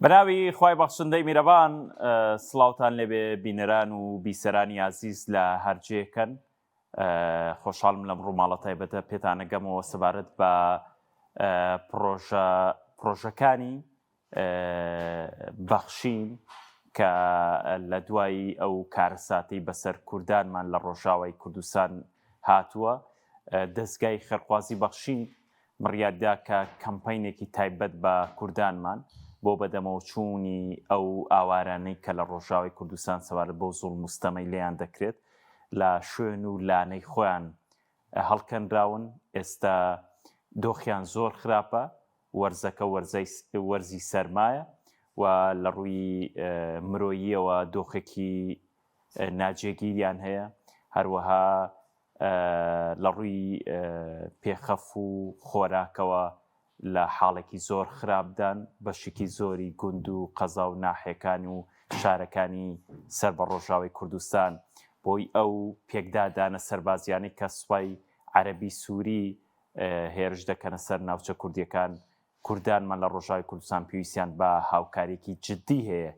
بەناوی خوای بەخشندەی میرەبان سڵاوتان لێبێ بینەران و بیسەرانی ئازیز لە هەرجێکەن خۆشحاڵم لەم ڕووماڵە تایبەتە پێتانەگەمەوە سەبارەت بە پڕۆژە پڕۆژەکانی بەخشین کە لە دوای ئەو کارەساتەی بەسەر کوردانمان لە ڕۆژاوای کوردستان هاتووە دەستگای خێرخوازی بەخشین بڕیاردا کە کەمپینێکی تایبەت بە کوردانمان بۆ بەدەمەوەچوونی ئەو ئاوارانەی کە لە ڕۆژاوای کوردستان سەبارەت بەو زوڵم و ستەمەی لێیان دەکرێت لە شوێن و لانەی خۆیان هەڵکەنراون ئێستا دۆخیان زۆر خراپە وەرزەکە وەرزی سەرمایە و لە ڕووی مرۆییەوە دۆخێکی ناجێگیریان هەیە هەروەها لە ڕووی پێخەف و خۆراکەوە لە حاڵێکی زۆر خراپدان، بەشێکی زۆری گوند و قەزا و ناحیەکان و شارەکانی سەر بە ڕۆژاوای کوردستان بۆی ئەو پێکدادانە سەربازیانەی کە سوپای عەرەبی سووری هێرش دەکەنە سەر ناوچە کوردیەکان کوردانمان لە ڕۆژاوای کوردستان پێویستیان بە هاوکاریەکی جدی هەیە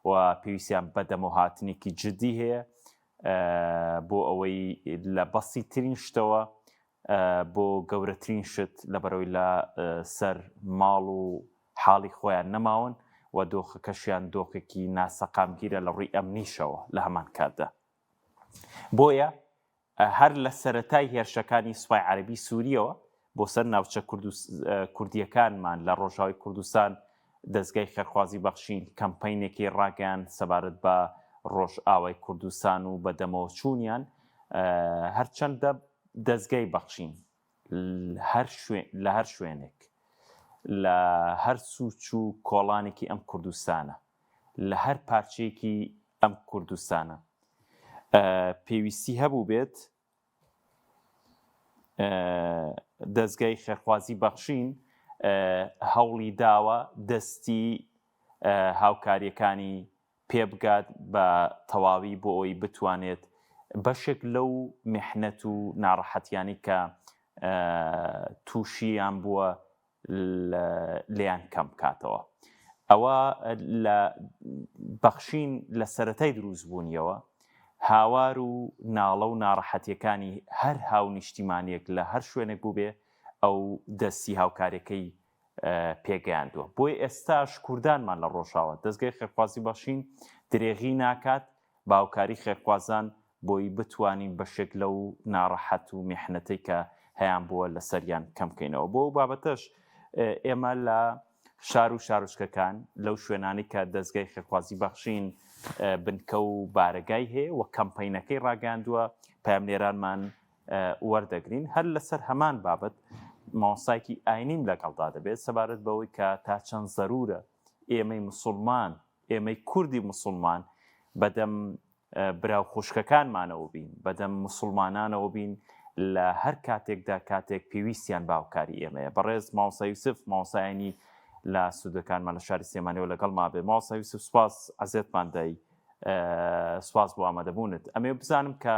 و پێویستیان بە دەمەوهاتنێکی جدی هەیە بۆ ئەوەی لە بەسیترین شتەوە بۆ گەورەترین شت لەبەرەوەی لە سەر ماڵ و حاڵی خۆیان نەماون و دۆخەکەشیان دۆخێکی ناسەقامگیرە لە ڕووی ئەمنیشەوە لە هەمان کاتدا بۆیە هەر لە سەرەتای هێرشەکانی سوپای عەربی سووریەوە بۆ سەر ناوچە کوردیەکانمان لە ڕۆژاوی کوردستان دەزگای خێرخوازی بەخشین کەمپەینێکی ڕاگەیاند سەبارەت بە ڕۆژئاوای کوردستان و بەدەمەوەچوونیان هەرچەندە دەزگای بەخشین لە هەر شوێنێک لە هەر سوچ و کۆڵانێکی ئەم کوردستانە لە هەر پارچەیەکی ئەم کوردستانە پێویستی هەبوو بێت دەزگای خێرخوازی بەخشین هەوڵی داوە دەستی هاوکاریەکانی پێبگات بە تەواوی بۆ ئەوەی بتوانێت بەشێک لەو میحنەت و ناڕەحەتیانی کە تووشیان بووە لێیان کەم بکاتەوە. ئەوە لە بەخشین لە سەرەتای دروستبوونیەوە هاوار و ناڵە و ناڕەحەتیەکانی هەر هاونیشتیمانیەک لە هەر شوێنێک بووبێ ئەو دەستی هاوکاریەکەی پێگەیاندووە. بۆیە ئێستاش کوردانمان لە ڕۆژاوا دەزگای خێرخوازی بەخشین درێغی ناکات بە هاوکاری خێرخوازان بۆی بتوانین بەشێک لەو ناڕەحەت و میحنەتەی کە هەیان بووە لەسەریان کەم بکەینەوە. بۆ ئەو بابەتەش ئێمە لە شار و شارۆچکەکان لەو شوێنانەی کە دەزگای خێرخوازی بەخشین بنکە و بارەگای هەیە و کەمپەینەکەی ڕاگەیاندووە پەیامنێرانمان وەردەگرین هەر لەسەر هەمان بابەت مامۆستایەکی ئاینیم لەگەڵدا دەبێت سەبارەت بەوەی کە تا چەند زەرورە ئێمەی مسوڵمان ئێمەی کوردی مسوڵمان بەدەم برا و خوشکەکانمانەوە بین، بەدەم موسڵمانانەوە بین لە هەر کاتێکدا کاتێک پێویستیان بە هاوکاری ئێمەیە. بەڕێز مامۆستا یوسف مامۆستایانی لە ستودیۆکانمان لە شاری سلێمانیەوە لەگەڵما بێ. مامۆستا یوسف سوپاس عەزێتمان دای، سوپاس بۆ ئامادەبوونت. ئەمەوێ بزانم کە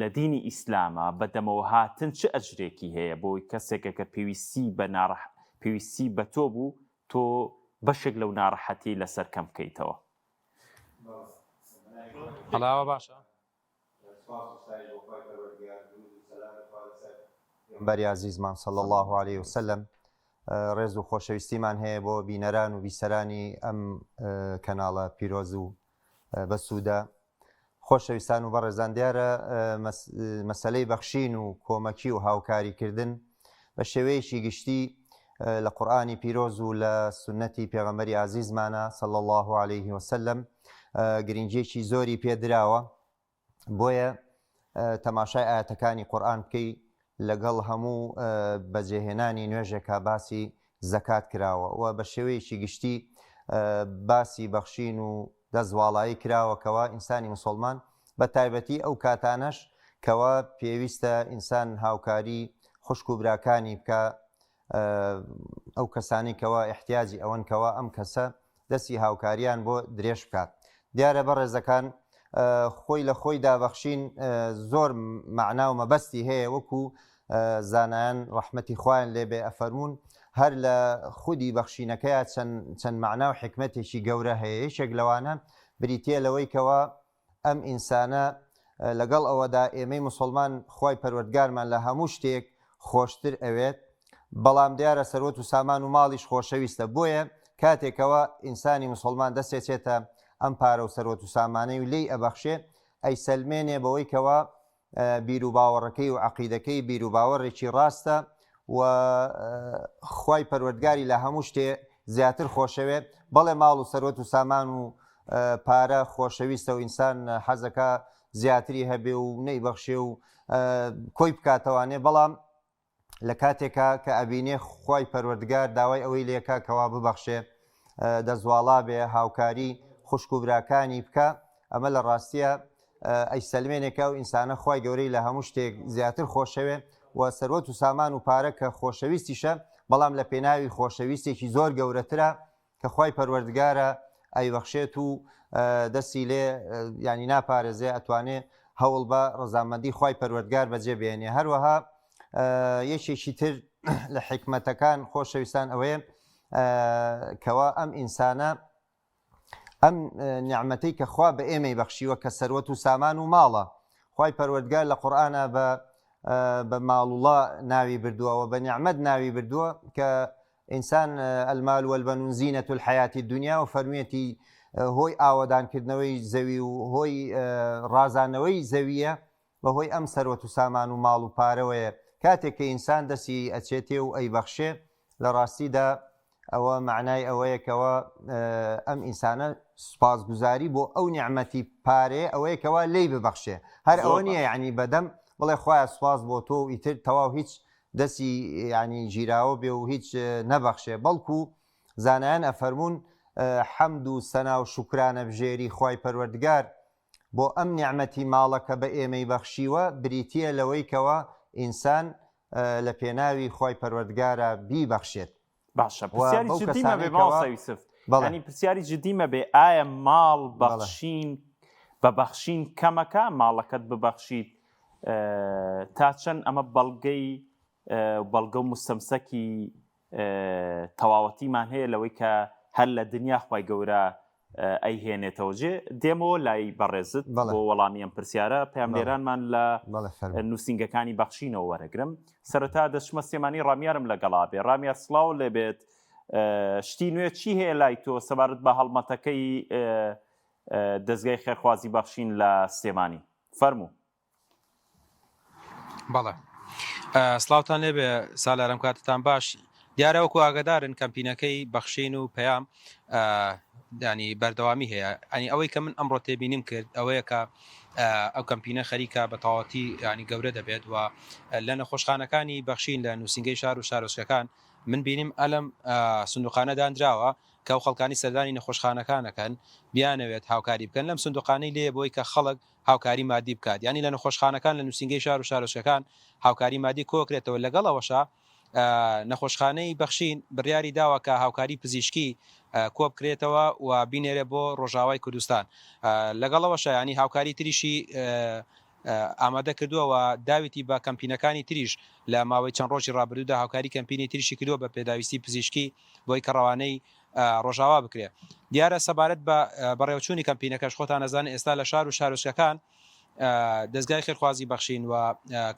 لە دینی ئیسلامە بە دەمەوە هاتن چ ئەجرێکی هەیە بۆی کەسێک ئەگەر پێویستی بە ناڕەح پێویستی بە تۆ بوو تۆ بەشێک لەو ناڕەحەتیەی لەسەر کەم بکەیتەوە. ئەڵێ ئاوا باشە؟ پێغەمبەری ئازیزمان صلی اللە علیە وسلم ڕێز و خۆشەویستیمان هەیە بۆ بینەران و بیسەرانی ئەم کەناڵە پیرۆز و بەسوودە خۆشەویستان و بەڕێزان دیارە مەسەلەی بەخشین و کۆمەکی و هاوکاریکردن بە شێوەیەکی گشتی لە قورآانی پیرۆز و لە سنەتی پێغەمبەری ئازیزمانە صلی الله علیه وسلم گرنگیەکی زۆری پێدراوە بۆیە تەماشای ئاەتەکانی قورآن بکەی لەگەڵ هەموو بەجێهێنانی نوێژێکا باسی زەکات کراوە و بە شێوەیەکی گشتی باسی بەخشین و دەست واڵایی کراوە کەوا ئینسانی موسوڵمان بە تایبەتی ئەو کاتانەش کەوا پێویستە ئینسان هاوکاری خوشک و براکانی بکا ئەو کەسانی کەوا ئیحتیاجی ئەوەن کەوا ئەم کەسە دەستی هاوکاریان بۆ درێژ بکات دیارە بەڕێزەکان خۆی لە خۆیدا بەخشین زۆر مەعنا و مەبەستی هەیە وەکو زانایان ڕەحمەتی خوایان لێبێ ئەفەرموون. هەر لە خودی بەخشینەکەیا چەند چەند مەعنا و حیکمەتێکی گەورە هەیە یەکێک لەوانە بریتیە لەوەی کەوا ئەم ئینسانە لەگەڵ ئەوەدا ئێمەی موسڵمان خوای پەروەردگارمان لە هەموو شتێک خۆشتر ئەوێت بەڵام دیارە سەروەت و سامان و ماڵیش خۆشەویستە بۆیە کاتێکەوە ئینسانی موسڵمان دەستێچێتە ئەم پارە و سەروەت و سامانەی و لێی ئەبەخشێ ئەیسەلمێنێ بەوەی کەوا بیروباوەڕەکەی و عەقیدەکەی بیروباوەڕێکی ڕاستە و خوای پەروەردگاری لە هەموو شتێ زیاتر خۆشەوێ بەڵێ ماڵ و سەروەت و سامان و پارە خۆشەویستە و ئینسان حەزەکە زیاتری هەبێ و نەیبەخشێ و کۆی بکاتەوانێ بەڵام لە کاتێکا کە ئەبینێ خوای پەروەردگار داوای ئەوەی لێکا کەوا ببەخشێ دەستواڵا بێ هاوکاری خوشک و براکانی بکا ئەمە لە ڕاستیە ئەیسەلمێنێ کە ئەو ئینسانە خوای گەورەی لە هەموو شتێک زیاتر خۆشەوێ و سەروەت و سامان و پارە کە خۆشەویستیشە بەڵام لە پێناوی خۆشەویستێکی زۆر گەورەترە کە خوای پەروەردگارە ئەیبەخشێت و دەستی لێ یانی ناپارێزێ ئەتوانێ هەوڵ بە ڕەزامەندی خوای پەروەردگار بەجێ بێنێ هەروەها یەکێکی تر لە حیکمەتەکان خۆشەویستان ئەوەیە کەوا ئەم ئینسانە ئەم نیعمەتەی کە خوا بە ئێمەی بەخشیوە کە سەروەت و سامان و ماڵە خوای پەروەردگار لە قورئانا بە بە ماڵوڵا ناوی بردووە و بە نیعمەت ناوی بردووە کە ئینسان المال والبنون زینة الحیاة الدنیا و فەرموویەتی هۆی ئاوەدانکردنەوەی زەوی و هۆی ڕازانەوەی زەویە بەهۆی ئەم سەروەت و سامان و ماڵ و پارەوەیە کاتێک کە ئینسان دەستی ئەچێتێ و ئەیبەخشێ لە ڕاستیدا ئەوە مەعنای ئەوەیە کەوا ئەم ئینسانە سوپاسگوزاری بۆ ئەو نیعمەتی پارەیە ئەوەیە کەوا لێی ببەخشێ هەر ئەوە نییە یعنی بەدەم بڵێ خوایە سوپاس بۆ تۆ و ئیتر تەواو هیچ دەستی یعنی گیراوە بێ و هیچ نەبەخشێ بەڵکو زانایان ئەفەرموون حەمد و سەنا و شوکرانەبژێری خوای پەروەردگار بۆ ئەم نیعمەتی ماڵە کە بە ئێمەی بەخشیوە بریتییە لەوەی کەوا ئینسان لە پێناوی خوای پەروەردگارا بیبەخشێت. باشە پرسیاری جدی مەبێ مامۆستا یوسف ینی پرسیاری جدی مەبێ ئایا ماڵ بەخشین بە بەخشین کەمەکە ماڵەکەت ببەخشیت تا چەند ئەمە بەڵگەی بەڵگە و مستەمسەکی تەواوەتیمان هەیە لەوەی کە هەر لە دنیا خوای گەورە ئەیهێنێتەوە جێ دێمەوە لای بەڕێزت بۆ وەڵامی ئەم پرسیارە پەیامنێرانمان لە نووسینگەکانی بەخشینەوە وەرەگرم سەرەتا دەچمە سلێمانی ڕامیارم لەگەڵا بێ ڕامیار سڵاو لێبێت شتی نوێ چی هەیە لای تۆ سەبارەت بە هەڵمەتەکەی دەستگای خێرخوازی بەخشین لە سلێمانی فەرموو بەڵێ سڵاوتان لێبێ سالارم کاتتان باش دیارە وەکو ئاگدارن کەمپینەکەی بەخشین و پەیام دانی بەردەوامی هەیە ئەنی ئەوەی کە من ئەمڕۆ تێبینیم کرد ئەوەیە کە ئەو کەمپینە خەریکە بە تەواتی ینی گەورە دەبێت و لە نەخۆشخانەکانی بەخشین لە نووسنگەی شار و شارۆچکەکان من بینیم ئەلم سندوقانە دانراوە کە ئەو خەڵکانی سەردانی نەخۆشخانەکانەکەن بیانەوێت هاوکاری بکەن لەم سندوقانەی لێ بۆی کە خەڵک هاوکاری مادی بکات یانی لە نەخۆشخانەکان لە نووسینگەی شار و شارۆچکەکان هاوکاری مادی کۆکرێتەوە لەگەڵ ئەوەشا نەخۆشخانەی بەخشین بڕیاری داوە کە هاوکاری پزیشکی کۆبکرێتەوە و بینێرێ بۆ ڕۆژاوای کوردستان لەگەڵ ئەوەشا ینی هاوکاری تریشی ئامادە کردووە و داویتی بە کەمپینەکانی تریش لە ماوەی چەند ڕۆژی ڕابردوودا هاوکاری کەمپینی تریشی کردووە بە پێداویستی پزیشکی بۆی کە ڕەوانەی ڕۆژاوا بکرێ. دیارە سەبارەت بە بەڕێوەچوونی کەمپینەکەش خۆتان ئەزانن ئێستا لە شار و شارۆچکەکان دەزگای خێرخوازی بەخشین و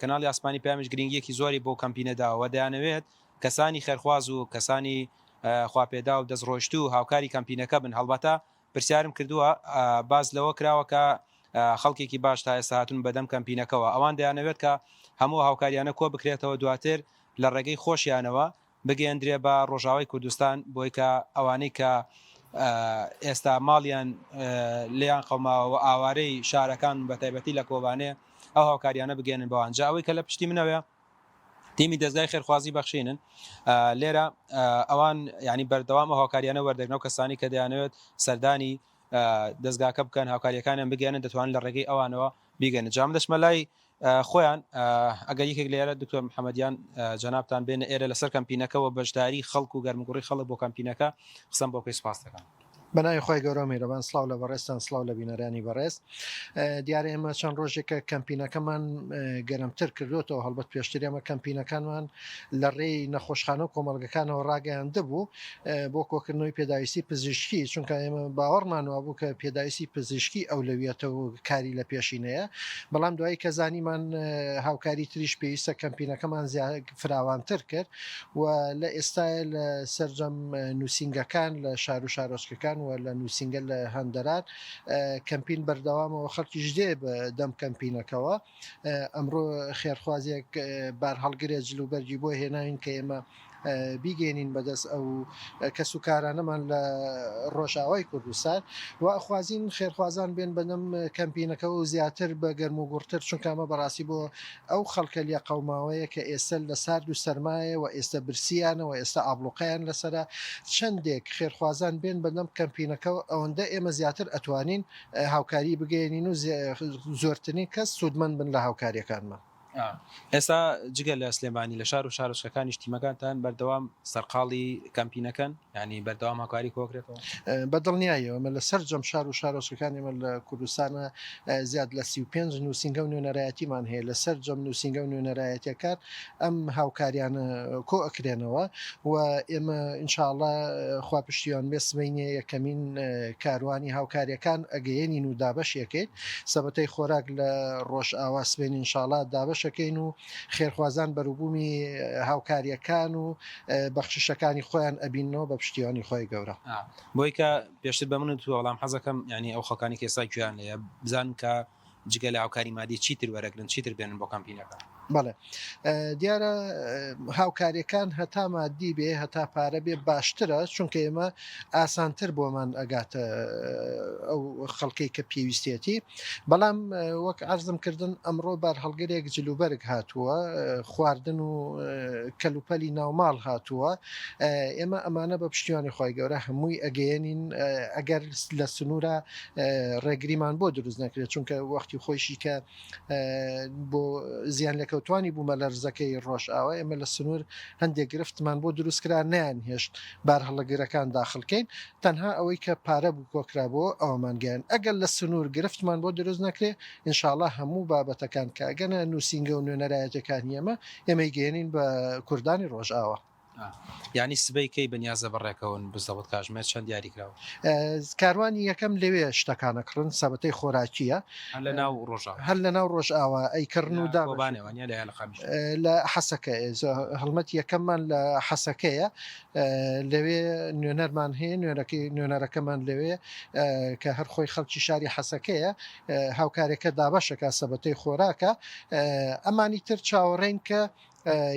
کەناڵی ئاسمانی پەیامیش گرنگیەکی زۆری بۆ کەمپینە داوە و دەیانەوێت کەسانی خێرخواز و کەسانی خواپێدا و دەستڕۆیشتوو هاوکاری کەمپینەکە بن هەڵبەتە پرسیارم کردووە باس لەوە کراوە کە خەڵکێکی باش تا ئێستا هاتوون بەدەم کەمپینەکەوە ئەوان دەیانەوێت کە هەموو هاوکاریانە کۆ بکرێتەوە دواتر لە ڕێگەی خۆشیانەوە بگەیەندرێ بە ڕۆژاوای کوردستان بۆی کە ئەوانەی کە ئێستا ماڵیان لێیان قەوماوە و ئاوارەی شارەکان بە تایبەتی لە کۆبانێ ئەو هاوکاریانە بگەێنن بەوان جا ئەوەی کە لە پشتی منەوەیە تیمی دەزگای خێرخوازی بەخشینن لێرە ئەوان ینی بەردەوام ئەو هاوکاریانە وەردەگرن و کەسانی کە دەیانەوێت سەردانی دەزگاکە بکەن هاوکاریەکانیان بگەێنن دەتوانن لە ڕێگەی ئەوانەوە بیگەن جام دەچمە لای خۆیان ئەگەر یەکێک لێرە دکتۆر محەممەدیان جەنابتان بێنە ئێرە لەسەر کەمپینەکەەوە بەشداری خەڵک و گەرمگوڕی خەڵک بۆ کەمپینەکە قسەم بۆ بکەی سوپاس دەکەم. بەناوی خوای گەورەو میرەبان سڵاو لە بەڕێزتان سڵاو لە بینەرانی بەڕێز دیارە ئێمە چەند ڕۆژێکە کەمپینەکەمان گەرمتر کردوێتەوە هەڵبەت پێشتر ئێمە کەمپینەکانمان لە ڕێی نەخۆشخانە و کۆمەڵگەکانەوە ڕاگەیاندە بوو بۆ کۆکردنەوەی پێداویستی پزیشکی چونکە ئێمە باوەڕمان وابوو کە پێداویستی پزیشکی ئەولەویەتە و کاری لە پێشینەیە بەڵام دوایی کە زانیمان هاوکاری تریش پێویستە کەمپینەکەمان فراوانتر کرد و لە ئێستاە لە سەرجەم نووسینگەکان لە شار و شارۆچکەکان و لە نووسینگە لە هەندەران کەمپین بەردەوامەوە خەڵکیش دێ بە دەم کەمپینەکەوە ئەمڕۆ خێرخوازێک بارهەڵگرێ جلوبەرگی بۆ هێناوین کە ئێمە بیگەێنین بەدەست ئەو کەس و کارانەمان لە ڕۆژئاوای کوردستان و ئەخوازین خێرخوازان بێن بەدەم کەمپینەکە و زیاتر بە گەرم و گوڕتر چونکە ئەمە بەڕاستی بۆ ئەو خەڵکە لێقەوماوەیە کە ئێستە لە سارد و سەرمایە و ئێستە برسییانە و ئێستە ئابڵوقەیان لەسەرە، چەندێک خێرخوازان بێن بەدەم کەمپینەکەوە ئەوەندە ئێمە زیاتر ئەتوانین هاوکاری بگەیەنین و زۆرترین کەس سوودمەند بن لە هاوکارییەکانمان. ئێستا جگە لە سلێمانی لە شار و شارۆچکەکانیش تیمەکانتان بەردەوام سەرقاڵی کەمپینەکەن؟ یانی بەردەوام هاوکاری کۆکرێتەوە؟ بە دڵنیاییەوە ئێمە لە سەرجەم شار و شارۆچکەکانی ئێمە لە کوردستانە زیاد لە 35 نووسینگە و نوێنەرایەتیمان هەیە لە سەرجەم نووسینگە و نوێنەرایەتیەکان ئەم هاوکاریانە کۆ ئەکرێنەوە و ئێمە ئینشاءاللە خوا پشتیوان بێ سبەینێ یەکەمین کاروانی هاوکاریەکان ئەگەیەنین و دابەشیەکەین سەبەتەی خۆراک لە ڕۆژئاوا سبەینێ ئینشاءاللە دابەشەکەین و خێرخوازان بەروبوومی هاوکاریەکان و بەخششەکانی خۆیان ئەبیننەوە بە پشتیوانی خوای گەورە. بۆی کە پێشتر بە منت وتووە بەڵام حەزەکەم یانی ئەو خەڵکانی کە ئێستا گوێیان لێیە بزانن کە جگە لە هاوکاری مادی چیتر وەرەگرن چیتر بێنن بۆ کەمپینەکە. بەڵێ دیارە هاوکاریەکان هەتا مادی بێ هەتا پارە بێ باشترە چونکە ئێمە ئاسانتر بۆمان ئەگاتە ئەو خەڵکەی کە پێویستێتی بەڵام وەک عەرزم کردن ئەمڕۆ بارهەڵگرێک جلوبەرگ هاتووە، خواردن و کەلوپەلی ناوماڵ هاتووە، ئێمە ئەمانە بە پشتیوانی خوای گەورە هەمووی ئەگەیەنین ئەگەر لە سنوورە ڕێگریمان بۆ دروست نەکرێت چونکە وەختی خۆیشی کە بۆ زیان لێکەوتوانی بوومەلەرزەکەی ڕۆژئاوا ئێمە لە سنوور هەندێک گرفتمان بۆ دروست کرا نەیان هێشت بارهەڵگرەکان داخلکەین تەنها ئەوەی کە پارە بوو کۆکرابۆوە ئەوەمان گەیاند ئەگەر لە سنوور گرفتمان بۆ دروست نەکرێ ان شاءاللە هەموو بابەتەکان کە ئەگەنە نووسینگە و نوێنەرایەتیەکانی ئێمە ئێمەی گەیەنین بە کوردانی ڕۆژئاوا. یانی سبەی کەی بەنیازە بەڕێکەون بزەبت کاژمێر چەند دیاری کراوە؟ کاروانی یەکەم لەوێ شتەکان ئەکڕن سەبەتەی خۆراکیە. هەر لە ناو ڕۆژئاوا؟ هەر لە ناو ڕۆژئاوا ئەیکڕن و لە دابەشی. کۆبانێ وانیە لە یا لە قامیشلۆ؟ لە حەسەکە هەڵمەتی یەکەممان لە حەسەکەیە لەوێ نوێنەرمان هەیە نوێنەکەی نوێنەرەکەمان لەوێ کە هەر خۆی خەڵکی شاری حەسەکەیە هاوکارەکە دابەشەکە سەبەتەی خۆراکە ئەمانی تر چاوەڕێین کە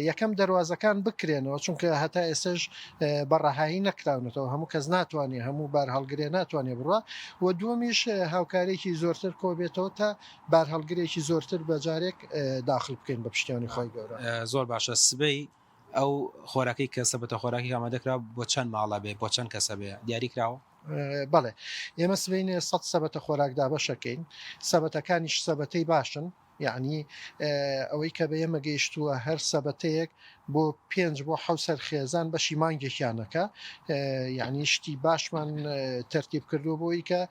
یەکەم دەواازەکان بکرێنەوە چونکە هەتا ئێستش بە ڕەهایی نەکراونەتەوە هەموو کەس ناتوانێت هەموو بار هەڵگرێ ناتوانێت بڕە و دووەمیش هاوکارێکی زۆرتر کۆبێتەوە تا بارهەڵگرێکی زۆرتر بە جارێک داخل بکەین بە پشتیوانی خۆی گەورە. زۆر باشە سبەی ئەو خۆراکەی کە سەبەتە خۆراکی ئامادە کرا بۆ چەند ماڵە بێ بۆ چەند کەسە بێ دیاری کراوە؟ بەڵێ ئێمە سبەینێ سەد سەبەتە خۆراک دابەشەکەین سەبەتەکانیش سەبەتەی باشن یعنی ئەوەی کە بە ئێمە گەیشتووە هەر سەبەتەیەک بۆ پێنج بۆ حەو سەر خێزان بەشی مانگێکیانەکە یعنی شتی باشمان تەرتیب کردووە بۆی کە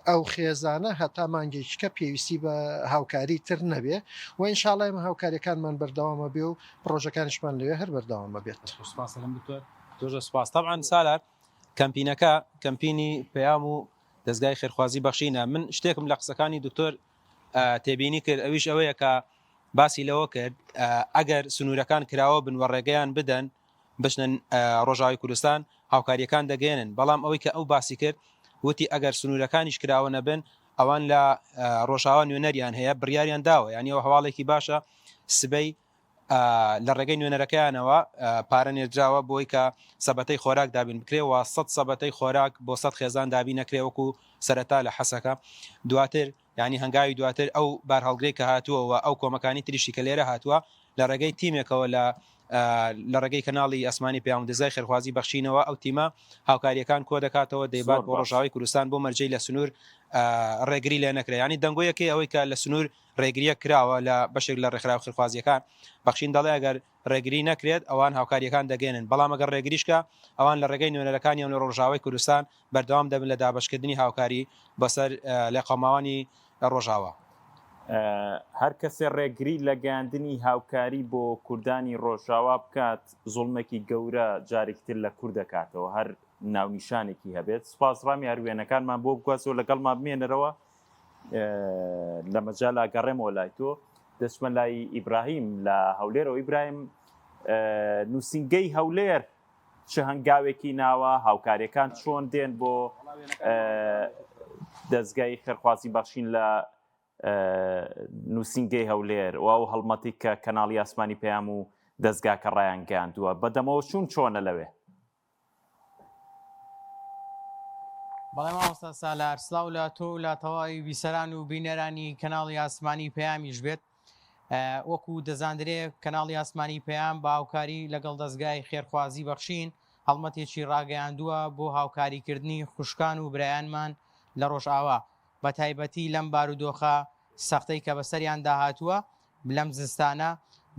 ئەو خێزانە هەتا مانگێکیکە پێویستی بە هاوکاری تر نەبێ و ئینشاڵای ئێمە هاوکاریەکانمان بەردەوامە بێ و پڕۆژەکانیشمان لەوێ هەر بەردەوام ئەبێت. سوپاس دەکەم دکتۆر زۆر سوپاس تەبعەن سالار کەمپینەکە کەمپینی پەیام و دەزگای خێرخوازی بەخشینە من شتێکم لە قسەکانی دکتۆر تێبینی کرد ئەویش ئەوەیە کە باسی لەوە کرد ئەگەر سنوورەکان کراوە بن و ڕێگەیان بدەن بچنە ڕۆژاوی کوردستان هاوکاریەکان دەگەێنن بەڵام ئەوەی کە ئەو باسی کرد وتی ئەگەر سنوورەکانیش کراوە نەبن ئەوان لە ڕۆژاوا نوێنەریان هەیە بڕیاریان داوە یانی ئەوە هەواڵێکی باشە سبەی لە ڕێگەی نوێنەرەکەیانەوە پارە نێردراوە بۆی کە سەبەتەی خۆراک دابین بکرێ و 100 سەبەتەی خۆراک بۆ 100 خێزان دابین نەکرێ وەکو سەرەتا لە حەسەکە دواتر یعنی هەنگاوی دواتر ئەو بارهەڵگرەی کە هاتووە و ئەو کۆمەکانی تریشی کە لێرە هاتووە لە ڕێگەی تیمێکەوە لە. لە ڕێگەی کەناڵی ئاسمانی پەیام و دەزگای خێرخوازی بەخشینەوە ئەو تیمە هاوکارییەکان کۆدەکاتەوە دەیبات زۆر بۆ باش. ڕۆژاوای کوردستان بۆ مەرجەی لە سنوور ڕێگری لێ نەکرێت یانی دەنگۆیەکەی ئەوەی کە لە سنوور ڕێگرییەک کراوە لە بەشێک لە ڕێکخراوە خێرخوازییەکان بەخشین دەڵێ ئەگەر ڕێگری نەکرێت ئەوان هاوکارییەکان دەگەیەنن بەڵام ئەگەر ڕێگریش کرا ئەوان لە ڕێگەی نوێنەرەکانیان لە ڕۆژاوای کوردستان بەردەوام دەبن لە دابەشکردنی هاوکاری بەسەر لێقەوماوانی ڕۆژاوا. هەر کەسێ ڕێگری لە گەیاندنی هاوکاری بۆ کوردانی ڕۆژاوا بکات زوڵمێکی گەورە جارێکی تر لە کورد دەکاتەوە هەر ناونیشانێکی هەبێت. سوپاس ڕامیار وێنەکانمان بۆ بگوازەوە لەگەڵمان بمێنەرەوە لە مەجالا گەڕێمەوە لای تۆ دەچمە لای ئیبراهیم لە هەولێرەوە ئیبراهیم نووسینگەی هەولێر چ هەنگاوێکی ناوە هاوکاریەکان چۆن دێن بۆ دەستگای خێرخوازی بەخشین لە نووسینگەی هەولێر و ئەو هەڵمەتی کە کەناڵی ئاسمانی پەیام و دەستگاکە ڕایان گەیاندووە بەدەمەوە چوون چۆنە لەوێ؟ بەڵێ مامۆستا سالار سلاو لە تۆ و لە تەواوی بیسەران و بینەرانی کەناڵی ئاسمانی پەیامیش بێت وەکو دەزاندرێ کەناڵی ئاسمانی پەیام بە هاوکاری لەگەڵ دەزگای خێرخوازی بەخشین هەڵمەتێکی ڕاگەیاندووە بۆ هاوکاریکردنی خوشکان و برایانمان لە ڕۆژئاوا بە تایبەتی لەم بارودۆخە سەختەی کە بەسەریاندا هاتووە لەم زستانە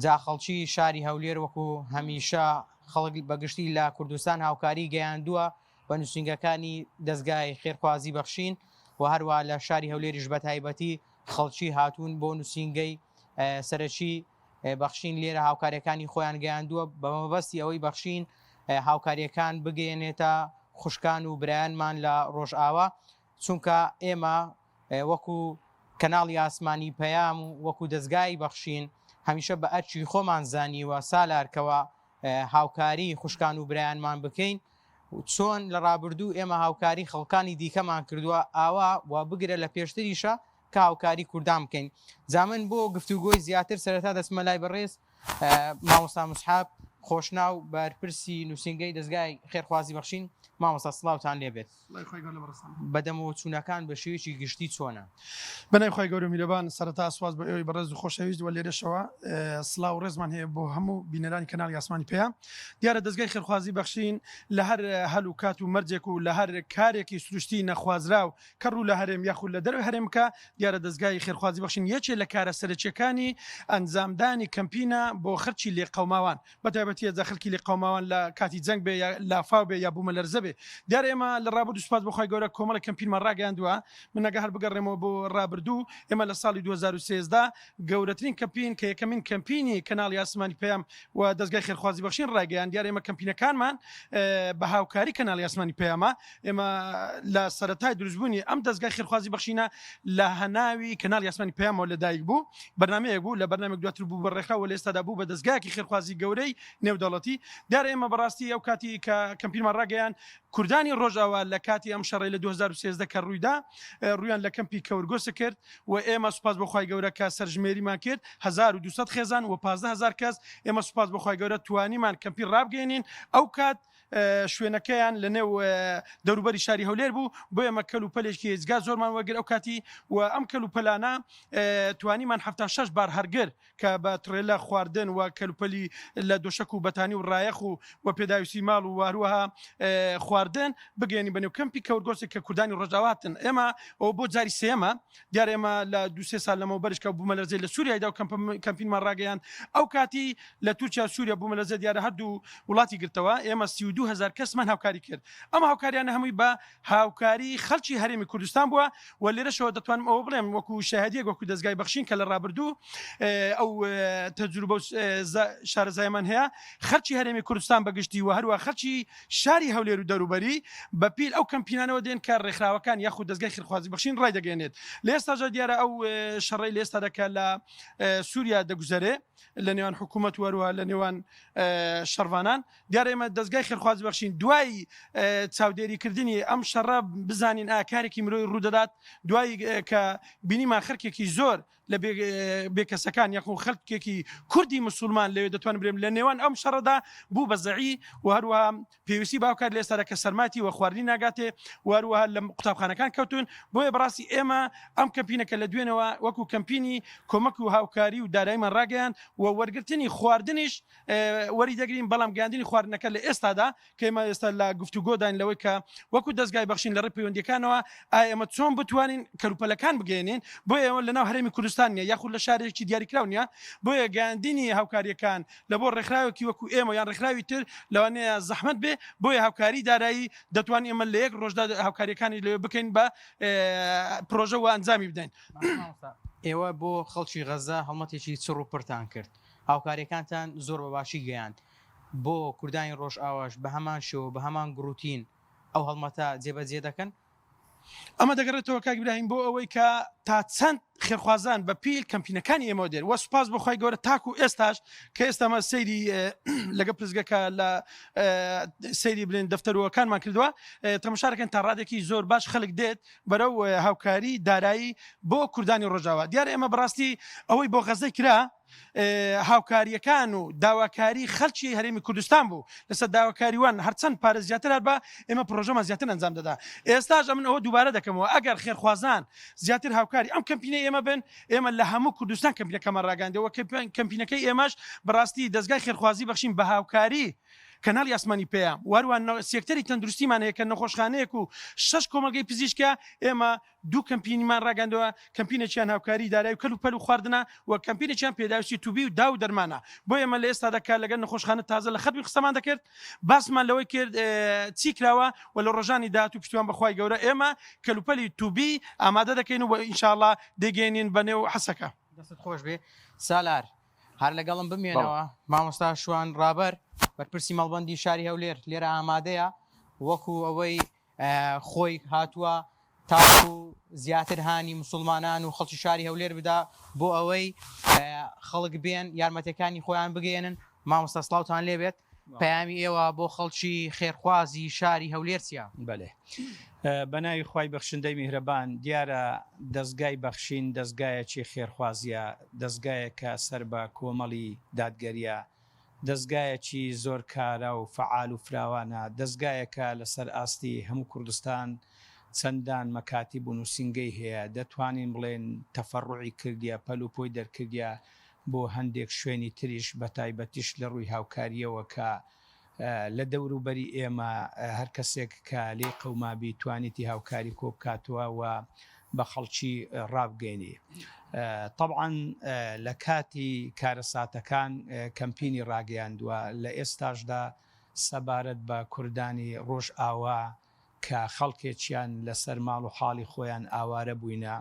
جا خەڵکی شاری هەولێر وەکو هەمیشە خەڵک بەگشتی لە کوردستان هاوکاری گەیاندووە بە نووسینگەکانی دەزگای خێرخوازی بەخشین و هەروە لە شاری هەولێریش بە تایبەتی خەڵکی هاتوون بۆ نووسینگەی سەرەکی بەخشین لێرە هاوکاریەکانی خۆیان گەیاندووە بە مەبەستی ئەوەی بەخشین هاوکاریەکان بگەیەنێتە خوشکان و برایانمان لە ڕۆژئاوا چونکە ئێمە وەکو کەناڵی ئاسمانی پەیام و وەکو دەزگای بەخشین هەمیشە بە ئەرکی خۆمان زانیوە سالار کەوا هاوکاری خوشکان و برایانمان بکەین چۆن لە ڕابردوو ئێمە هاوکاری خەڵکانی دیکەمان کردووە ئاوا و بگرە لە پێشتریشە کە هاوکاری کوردان بکەین جا من بۆ گفتوگۆی زیاتر سەرەتا دەچمە لای بەڕێز مامۆستا مسحاب خۆشناو بەرپرسی نووسینگەی دەزگای خێرخوازی بەخشین مامۆستا سڵاوتان لێبێت بەدەمەوەچوونەکان بە شێوەیەکی گشتی چۆنە؟ بەناوی خوای گەورە و میرەبان سەرەتا سوپاس بۆ ئێوەی بەڕێز و خۆشەویست وە لێرەشەوە سڵاو و ڕێزمان هەیە بۆ هەموو بینەرانی کەناڵی ئاسمانی پەیام دیارە دەزگای خێرخوازی بەخشین لە هەر هەل و کات و مەرجێک و لە هەر کارێکی سروشتی نەخوازراو کە ڕوو لە هەرێم یاخود لە دەرەوەی هەرێم بکا دیارە دەزگای خێرخوازی بەخشین یەکێ لە کارە سەرەکیەکانی ئەنجامدانی کەمپینە بۆ خەرکی لێقەوماوان بە تایبەتی ئەجا خەلکی لێقەوماوان لە کاتی جەنگ بێ یا لافاو بێ یا بوومەلەرزە بێ دیارە ئێمە لە ڕابردوو سوپاس بۆ خوای گەورە کۆمەڵێک کەمپینمان ڕاگەیاندووە من ئەگە هەر بگەڕێمەوە بۆ ڕابردوو ئێمە لە ساڵی 2013 گەورەترین کەمپین کە یەکەمین کەمپینی کەناڵی ئاسمانی پەیام و دەزگای خێرخوازی بەخشین ڕایگەیاند دیارە ئێمە کەمپینەکانمان بە هاوکاری کەناڵی ئاسمانی پەیامە ئێمە لە سەرەتای دروستبوونی ئەم دەزگای خێرخوازی بەخشینە لە هەناوی کەناڵی ئاسمانی پەیامەوە لەدایک بوو بەرنامەیەک بوو لە بەرنامێک دواتر بوو بە ڕێکخراو و لە ئێستادا بوو بە دەزگایەکی خێرخوازی گەورەی نێودەوڵەتی دیارە ئێمە بەڕاستی ئەو کاتی کە کەمپینمان ڕاگەیان کوردانی ڕۆژاوا لە کاتی ئەم شەڕەی لە 2013 کە ڕوویدا ڕوویان لە کەمپی کەورگۆسک کرد و ئێمە سوپاس بۆ خوای گەورە کە سەرژمێریمان کرد 1200 خێزان و 15000 کەس ئێمە سوپاس بۆ خوای گەورە توانیمان کەمپی ڕابگەیەنین ئەو کات شوێنەکەیان لە نێو دەوروبەری شاری هەولێر بوو بۆ ئێمە کەل و پەلێکی ئێجگار زۆرمان وەرگر ئەو کاتی و ئەم کەل و پەلانە توانیمان 76 بار هەرگر کە بە تڕێلە خواردن و کەلوپەلی لە دۆشەک و بەتانی و ڕایەخ و و پێداویستی ماڵ و هەروەها خواردن بگەێنی بە نێو کەمپی کەورگۆسێک کە کوردانی ڕۆژاواتن ئێمە ئەو بۆ جاری سێمە دیار ئێمە لە دو سێ سال لەمەوبەرش کە بوومەلەرزەی لە سووریایدا و کەمپینمان ڕاگەیاند ئەو کاتی لە تورکیا و سووریا بوومەلەرزە دیارە هەردوو وڵاتی گرتەوە ئێمە 32 هزار کەسمان هاوکاری کرد ئەم هاوکاریانە هەمووی بە هاوکاری خەڵکی هەرێمی کوردستان بووە و لێرەشەوە دەتوانم ئەوە بڵێم وەکو شاهدیەک وەکو دەزگای بەخشین کە لە ڕابردوو ئەو تەجروبە و شارەزایمان هەیە خەڵکی هەرێمی کوردستان بەگشتی و هەروە خەڵکی شاری هەولێر و دەوروبەری بە پیل ئەو کەمپینانەوە دێن کە ڕێکخراوەکان یاخود دەزگای خێرخوازی بەخشین ڕایدەگەیەنێت. لە ئێستاشدا دیارە ئەو شەڕەی لە ئێستادا کە لە سووریا دەگوزەرێ لە نێوان حکوومەت و هەروەها لە نێوان شەڕڤانان دیارە ئێمە دەزگای خێرخوازی بەخشین دوای چاودێریکردنی ئەم شەڕە بزانین ئایا کارێکی مرۆیی ڕوودەدات دوای کە بینیمان خەرکێکی زۆر لە بێکەسەکان یاخۆ خەلکێکی کوردی مسوڵمان لەوێ دەتوانم بلێم لە نێوان ئەو. ئەم شەڕەدا بوو بە زەعی و هەروەها پێویستی بە هاوکاری لە ئێستادا کە سەرماتی و خواردنی ناگاتێ و هەروەها لە قوتابخانەکان کەوتون بۆیە بەڕاستی ئێمە ئەم کەمپینەکە لە دوێنەوە وەکو کەمپینی کۆمەک و هاوکاری و داراییمان ڕاگەیاند و وەرگرتنی خواردنیش وەری دەگرین بەڵام گەیاندنی خواردنەکە لە ئێستادا کە ئێمە ئێستا لە گفتوگۆداین لەوەی کە وەکو دەزگای بەخشین لە ڕێی پەیوەندیەکانەوە ئایا ئێمە چۆن بتوانین کەلوپەلەکان بگەیەنین بۆیە ئێمە لەناو هەرێمی کوردستان نیە یاخود لە شارێکی دیاریکراو نیە بۆیە گەیاندنی هاوکاریەکان لە بۆ ڕێکخراوێکی وەکو ئێمە یان ڕێکخراوی تر لەوانەیە زەحمەت بێ بۆیە هاوکاری دارایی دەتوانین ئێمە لە یەک ڕۆژدا هاوکاریەکانی لەوێ بکەین بە پرۆژە و ئەنجامی بدەین. ئێوە بۆ خەڵکی غەزە هەڵمەتێکی چڕ و پڕتان کرد، هاوکاریەکانتان زۆر بە باشی گەیاند، بۆ کوردانی ڕۆژئاواش بە هەمان شێوە و بە هەمان گڕوتین ئەو هەڵمەتە جێبەجێ دەکەن؟ ئەمە دەگەڕێتەوە کاک ئیبراهیم بۆ ئەوەی کە تا چەند خێرخوازان بە پیل کەمپینەکانی ئێمەوە دێن وە سوپاس بۆ خوای گەورە تاکو ئێستاش کە ئێستا مە سەیری لەگە پرسگەکە لە سەیری بلێن دەفتەروەکانمان کردووە تەمەشارەکەن تا ڕادێکی زۆر باش خەلک دێت بەرەو هاوکاری دارایی بۆ کوردانی ڕۆژاوا دیارە ئێمە بەڕاستی ئەوەی بۆ غەزەی کرا هاوکارییەکان و داواکاری خەلکی هەرێمی کوردستان بوو لەسەر داواکاری وان هەرچەند پارە زیاتر هەربا ئێمە پرۆژەمان زیاتر ئەنجام دەدا ئێستاش ئەمن ئەوە دووبارە دەکەمەوە ئەگەر خێرخوازان زیاتر هاوکاری ئەم کەمپینەی ئێمە بن ئێمە لە هەموو کوردستان کەمپینەکەمان ڕاگەیاندەوە کەمپینەکەی ئێمەش بەڕاستی دەزگای خێرخوازی بەخشین بە هاوکاری کەناڵی ئاسمانی پەیام واروان سێکتەری تەندروستیمان هەیە کە نەخۆشخانەیەک و شەش کۆمەڵگەی پزیشکە ئێمە دوو کەمپینمان ڕاگەیاندوە، کەمپینێکیان هاوکاری دارایی و کەل و پەل و خواردنە و کەمپینێکیان پێداویستی توبی و داو و دەرمانە. بۆ ئێمە لە ئێستادا کە لەگەل نەخۆشخانە تازە لە خەت بووین قسەمان دەکرد، باسمان لەوەی کرد چی کراوە و لە ڕۆژانی داهاتوو پشتیوان بە خوای گەورە ئێمە کەل و پەلی توبی ئامادە دەکەین و ان شاء اللە دەیگەیەنین بە نێو حەسەکە. دەستت خۆش بێ سالار. هەر لەگەڵم بمێنەوە مامۆستا شوان ڕابەر بەرپرسی مەڵبەندی شاری هەولێر لێرە ئامادەیە وەکو ئەوەی خۆی هاتووە تاکو زیاتر هانی مسوڵمانان و خەڵکی شاری هەولێر بدا بۆ ئەوەی خەڵک بێن یارمەتیەکانی خۆیان بگەیەنن مامۆستا سڵاوتان لێبێت پەیامی ئێوە بۆ خەڵکی خێرخوازی شاری هەولێر چیە؟ بەلێ بە ناوی خوای بەخشندەی میهرەبان دیارە دەزگای بەخشین دەزگایەکی خێرخوازیە دەزگایەکە سەر بە کۆمەڵی دادگەریە دەزگایەکی زۆر کارا و فەعال و فراوانە، دەزگایەکە لەسەر ئاستی هەموو کوردستان چەندان مەکاتیب و نووسینگەی هەیە، دەتوانین بڵێین تەفەڕوعی کردیە، پەل و پۆی دەرکردیە بۆ هەندێک شوێنی تریش، بەتایبەتیش لە ڕووی هاوکارییەوە کە لە دەوروبەری ئێمە هەر کەسێک کە لێی قەومابی توانیتی هاوکاری کۆبکاتەوە و بە خەڵکی ڕابگەینی. تەبعەن لە کاتی کارەساتەکان کەمپینی ڕاگەیاندووە، لە ئێستاشدا سەبارەت بە کوردانی ڕۆژئاوا کە خەڵکێکیان لەسەر ماڵ و حاڵی خۆیان ئاوارە بووینە،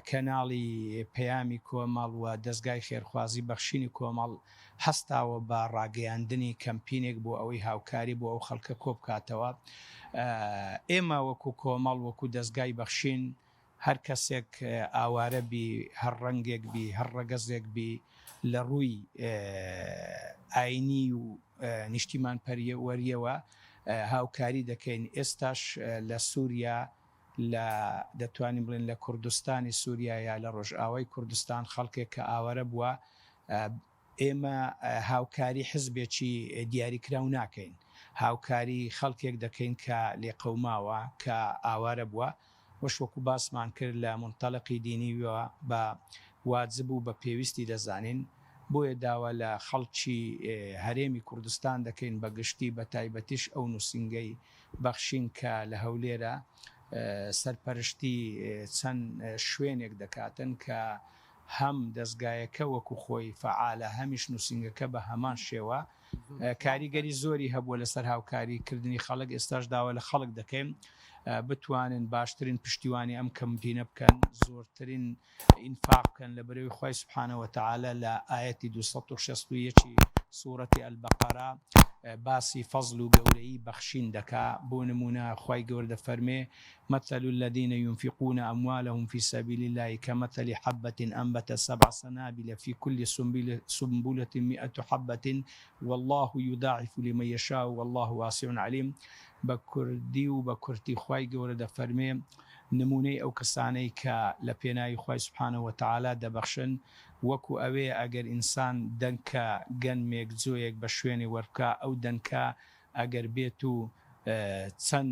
کەناڵی پەیامی کۆمەڵ و دەزگای خێرخوازی بەخشینی کۆمەڵ هەستاوە بە ڕاگەیاندنی کەمپینێک بۆ ئەوەی هاوکاری بۆ ئەو خەڵکە کۆبکاتەوە. ئێمە وەکو کۆمەڵ، وەکو دەزگای بەخشین، هەر کەسێک ئاوارە بی، هەر ڕەنگێک بی، هەر ڕەگەزێک بی، لە ڕووی ئاینی و نیشتیمانپەروەرییەوە هاوکاری دەکەین. ئێستاش لە سوریا لە دەتوانین بڵێین لە کوردستانی سوریا یا لە ڕۆژئاوای کوردستان خەڵکێک کە ئاوارە بووە، ئێمە هاوکاری حزبێکی دیاریکراو ناکەین، هاوکاری خەڵکێک دەکەین کە لێقەوماوە، کە ئاوارە بووە، وەش وەکو باسمان کرد لە مونتەلەقی دینیوە بە واجب و بە پێویستی دەزانین، بۆیە داوا لە خەڵکی هەرێمی کوردستان دەکەین بە گشتی بە تایبەتیش ئەو نووسینگەی بەخشین کە لە هەولێرە سەرپەرشتی چەند شوێنێک دەکاتن کە هەم دەزگایەکە وەکو خۆی فەعالە هەمیش نووسینگەکە بە هەمان شێوە کاریگەری زۆری هەبووە لەسەر هاوکاری کردنی خەڵک ئێستاش داوا لە خەڵک دەکەین بتوانن باشترین پشتیوانی ئەم کەمپینە بکەن زۆرترین ئینفاق بکەن لە بەرەوی خوای سبحانە وتعالی لە ئایەتی 261 سورەتی البقرە باسی فەزل و گەورەیی بەخشین دەکا بۆ نمونە خوای گەورە دەفەرمێ مثل الذین ينفقون اموالهم في سبيل الله كمثل حبة انبتت سبع سنابل في كل سنبلة مئة حبة والله يضاعف لمن يشاء والله واسع عليم بە کوردی و بە کورتی خوای گەورە دەفەرمێ. نموونەی ئەو کەسانەی کە لە پێناوی خوای سبحانە وتعالی دەبەخشن وەکو ئەوەیە ئەگەر ئینسان دەنکە گەنمێک جۆیەک بە شوێنێ وەربکا ئەو دەنکە ئەگەر بێت و چەند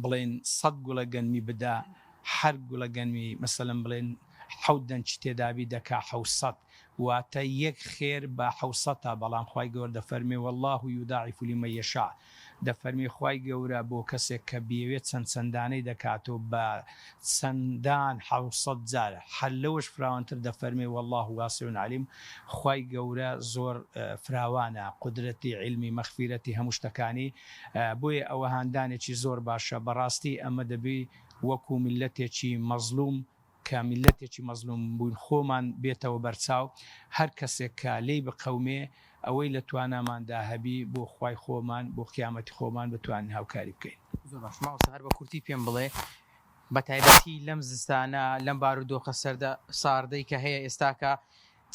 بڵێن سەد گوڵە گەنمی بدا هەر گوڵە گەنمی مەسەلەن بڵێن حەوت دەنکی تێدابی دەکا حەوسەد واتە یەک خێر بە حەوسەتە بەڵام خوای گەوەر دەفەرمێ واللە یضاعف لمن یشاء دەفەرمێ خوای گەورە بۆ کەسێک کە بیەوێت چەند چەندانەی دەکاتەوە بە چەندان حەوسەد جار هەر لەوەش فراوانتر دەفەرمێ واللە واسع علیم خوای گەورە زۆر فراوانە قودرەتی عیلمی مەغفیرەتی هەموو شتەکانی بۆیە ئەوە هاندانێکی زۆر باشە بەڕاستی ئەمە دەبی وەکو میللەتێکی مەزلوم کە میللەتێکی مەزلوم بووین خۆمان بێتەوە بەرچاو هەر کەسێک کە لێی بقەومێ ئەوەی لە تواناماندا هەبی بۆ خوای خۆمان بۆ قیامەتی خۆمان بتوانین هاوکاری بکەین. زۆر باش مامۆستا هەر بە کورتی پێم بڵێ بە تایبەتی لەم زستانە لەم بارودۆخە سەردە ساردەی کە هەیە ئێستاکە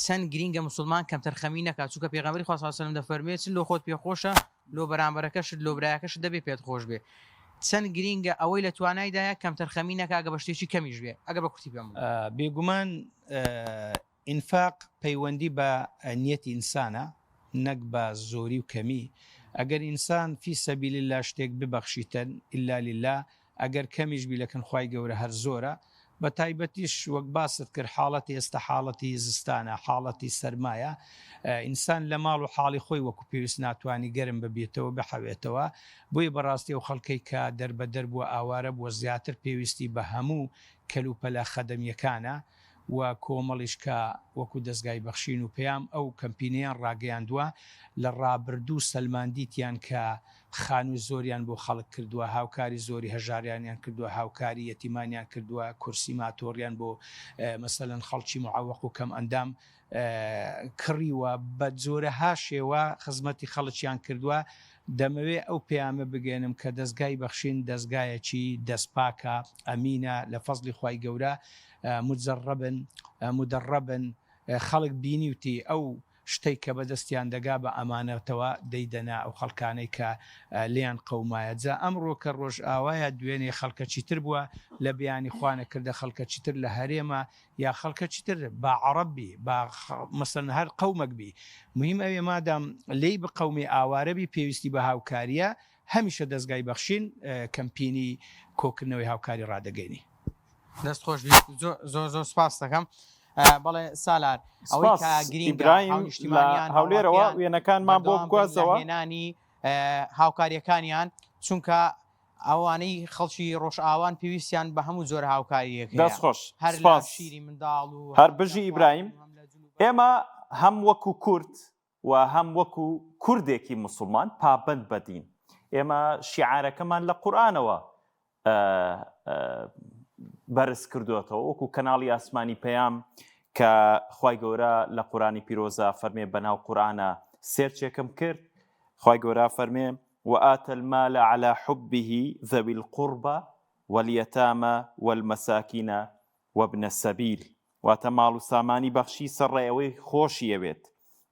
چەند گرینگە موسڵمان کەمتەرخەمی نەکات چونکە پێغەمبەری خوا صلی اللە علیە وسلم دەفەرموێ چ لۆ خۆت پێ خۆشە لۆ بەرامبەرەکەشت لۆ برایەکەشت دەبێ پێت خۆش بێ چەند گرینگە ئەوەی لە توانایدایە کەمتەرخەمی نەکا گە بە شتێکی کەمیش بێ ئەگە بە کورتی پێم بڵێ. بێگومان ئینفاق پەیوەندی بە نیەتی ئینسانە نەک بە زۆری و کەمی، ئەگەر ئینسان فی سبیل اللە شتێک ببەخشیتن الا للە ئەگەر کەمیش بی لەکن خوای گەورە هەر زۆرە بە تایبەتیش وەک باست کرد حاڵەتی ئێستا حاڵەتی زستانە حاڵەتی سەرمایە ئینسان لە ماڵ و حاڵی خۆی وەکو پێویست ناتوانی گەرم ببێتەوە بحەوێتەوە بۆیە بەڕاستی ئەو خەڵکەی کە دەربەدەر بووە ئاوارە بووە زیاتر پێویستی بە هەموو کەلوپەلە خەدەمیەکانە و کۆمەڵیش کە وەکو دەزگای بەخشین و پەیام ئەو کەمپینەیان ڕاگەیاندووە، لە ڕابردوو سەلماندیتیان کە خانووی زۆریان بۆ خەڵک کردووە، هاوکاری زۆری هەژاریانیان کردووە، هاوکاری یەتیمانیان کردووە، کورسی ماتۆڕیان بۆ مەسەلەن خەڵکی معەوەق و کەمئەندام کڕیوە، بە جۆرەها شێوە خزمەتی خەڵکیان کردووە، دەمەوێ ئەو پەیامە بگەیەنم کە دەزگای بەخشین دەزگایەکی دەستپاکە، ئەمینە، لە فەزڵی خوای گەورە مجربن، مدربن، خەڵک بینیوتی ئەو شتەی کە بەدەستیان دەگا بە ئەمانەتەوە دەیدەنە ئەو خەڵکانەی کە لێیان قەومایە جا ئەمڕۆ کە ڕۆژئاوایە دوێنێ خەڵکەکی تر بووە لە بیانی خوانەکردە خەڵکەکی تر لە هەرێمە یا خەڵکەکی تر با عەڕەب بی با مەسەلەن هەر قەومەک بی مهم ئەوێ مادام لێی بقەومێ ئاوارە بی پێویستی بە هاوکاریە هەمیشە دەزگای بەخشین کەمپینی کۆکردنەوەی هاوکاری ڕادەگەینی. دەست خۆش بی زۆر زۆر سپاس دەکەم بەڵێ سالار ئەوەی سپاس کە گرینگە ئیبراهیم لە هاونیشتیمانیان هەولێرەوە هاوڵاتیان وێنەکانمان بۆ بەردەوام بن لە بگوازەوە. هێنانی هاوکاریەکانیان چونکە ئەوانەی خەڵکی ڕۆژئاوان پێویستیان بە هەموو جۆرە هاوکارییەک هەیە دەست خۆش هەر لە سپاس شیری منداڵ و هەر هەم لە بژی خواردن ئیبراهیم و هەم لە جل و بەرگ. ئێمە هەم وەکو کورد و هەم وەکو کوردێکی موسڵمان پابەند بە دین ئێمە شیعارەکەمان لە قورئانەوە بەرز کردوێتەوە وەکو کەناڵی ئاسمانی پەیام کە خوای گەورە لە قورانی پیرۆزە فەرمێ بەناو قورآە search ێکم کرد خوای گەورە فەرمێ وآتى المال على حبه ذوي القربى واليتامى والمساكين وابن السبيل واتە ماڵ و سامانی بەخشی سەرڕای ئەوەی خۆشی ئەوێت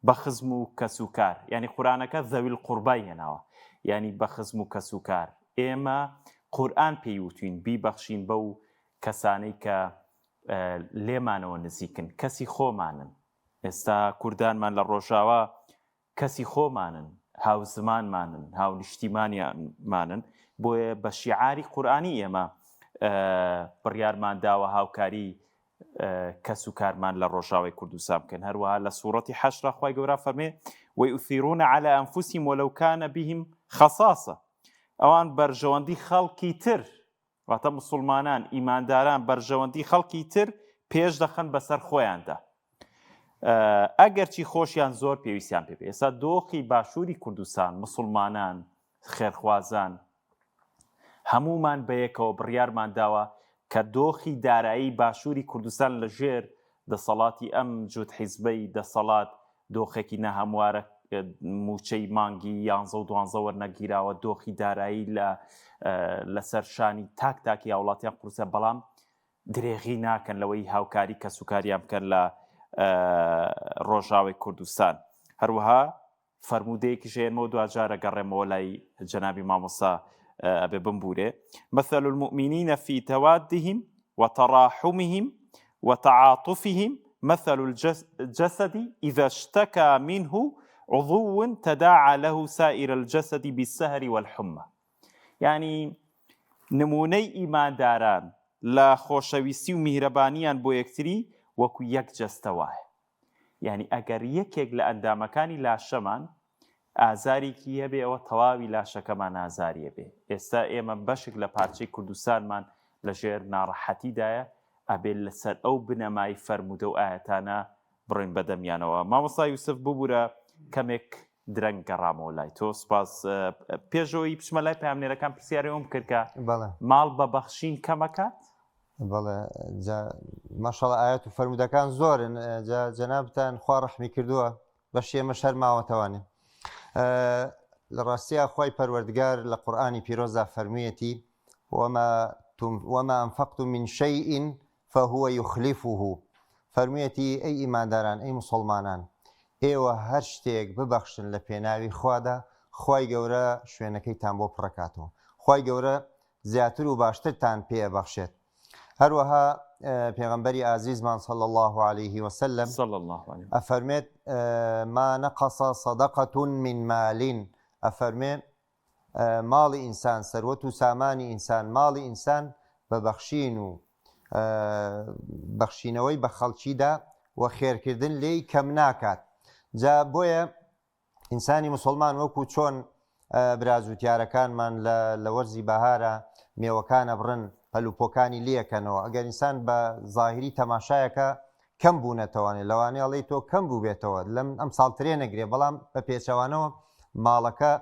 بە خزم و کەس و کار یانی قورئانەکە ذوی القربای هێناوە یانی بە خزم و کەس و کار ئێمە قورئان پێی وتوین بیبەخشین بەو کەسانەی کە لێمانەوە نزیکن کەسی خۆمانن ئێستا کوردانمان لە ڕۆژاوا کەسی خۆمانن، هاوزمانمانن، هاونیشتیمانیانمانن، بۆیە بە شیعاری قورئانی ئێمە بڕیارمان داوە هاوکاری کەس و کارمان لە ڕۆژاوای کوردستان بکەن هەروەها لە سوڕەتی حەشرا خوای گەورە فەرمێ ويؤثرون على أنفسهم ولو كان بهم خصاصة ئەوان بەرژەوەندی خەڵکی تر واتە مسلمانان ئیمانداران بەرژەوەندی خەڵکی تر پێش دەخەن بەسەر خۆیاندا ئەگەرچی خۆشیان زۆر پێویستیان پێ بێ ئێستا دۆخی باشووری کوردستان مسلمانان خێرخوازان هەمومان بەیەکەوە بڕیارمان داوە کە دۆخی دارایی باشووری کوردستان لە ژێر دەسەڵاتی ئەم جووت حیزبەی دەسەڵات دۆخێکی ناهەموارە موچەی مانگی یانزە و دوانزە وەرنەگیراوە دۆخی دارایی لە لەسەر شانی تاک تاکی هاوڵاتیان قورسە بەڵام درێغی ناکەن لەوەی هاوکاری کەسوکاریان بکەن لە ڕۆژاوی کوردستان هەروەها فەرموودەیەکیش هێنمەوە دواجارە گەڕێمەوە لای جەنابی مامۆستا. ئەبێ بمبورێ مثل المؤمنین فی توادهم وتراحمهم وتعاطفهم مثل الجسد إذا اشتكى منه عضو تداعى له سائر الجسد بالسهر والحمى یعنی نمونەی ئیمانداران لە خۆشەویستی و میهرەبانیان بۆ یەکتری وەکو یەک جەستە وایە یعنی ئەگەر یەکێک لە ئەندامەکانی لاشەمان ئازاریکی هەبێ ئەوە تەواوی لاشەکەمان ئازاریە بێ ئێستا ئێمە بەشێک لە پارچەی کوردستانمان لەژێر ناڕەحەتیدایە ئەبێ لەسەر ئەو بنەمای فەرموودە و ئایەتانە بڕۆین بەدەمیانەوە مامۆستا یوسف ببورە کەمێک درەنگ گەڕامەوە لای تۆ سپاس پێشەوەی بچمە لای پامنێرەکان پرسیارەوەم کرد کە ماڵ بە بەخشین کەمەکات بەڵێ جا ماشەڵا ئاەت و فەرمودەکان زۆرن جا جەنابتان خوا ڕەحمی کردووە بەشی ئێمەش هەر ماوەتەوانێ لە ڕاستیا خوای پەروەردگار لە قورئانی پیرۆزدا فەرموویەتی وما وما انفقتم من شيء فهو يخلفه فەرموویەتی ئەی ئیمانداران ئەی مسلمانان ئێوە هەر شتێک ببەخشن لە پێناوی خوادا خوای گەورە شوێنەکەیتان بۆ پڕەکاتەوە خوای گەورە زیاتر و باشترتان پێ ئەبەخشێت هەروەها پێغەمبەری ئازیزمان صلی الله علیه وسلم صلی الله علیه ئەفەرمێت ما نقص صدقة من مال ئەفەرمێ ماڵی ئینسان سەروەت و سامانی ئینسان ماڵی ئینسان بە بەخشین و بەخشینەوەی بە خەڵکیدا و خێرکردن لێی کەم ناکات جا بۆیە ئینسانی موسڵمان وەکو چۆن برا جوتیارەکانمان لە لە وەرزی بەهارە مێوەکان ئەبڕن پەلوپۆکانی لێکەنەوە ئەگەر ئینسان بە زاهیری تەماشایەکە کەم بوونەتەوانێ لەوانەیە ئەڵێی تۆ کەم بووبێتەوە لەم ئەم ساڵ ترێ نەگرێ بەڵام بە پێچەوانەوە ماڵەکە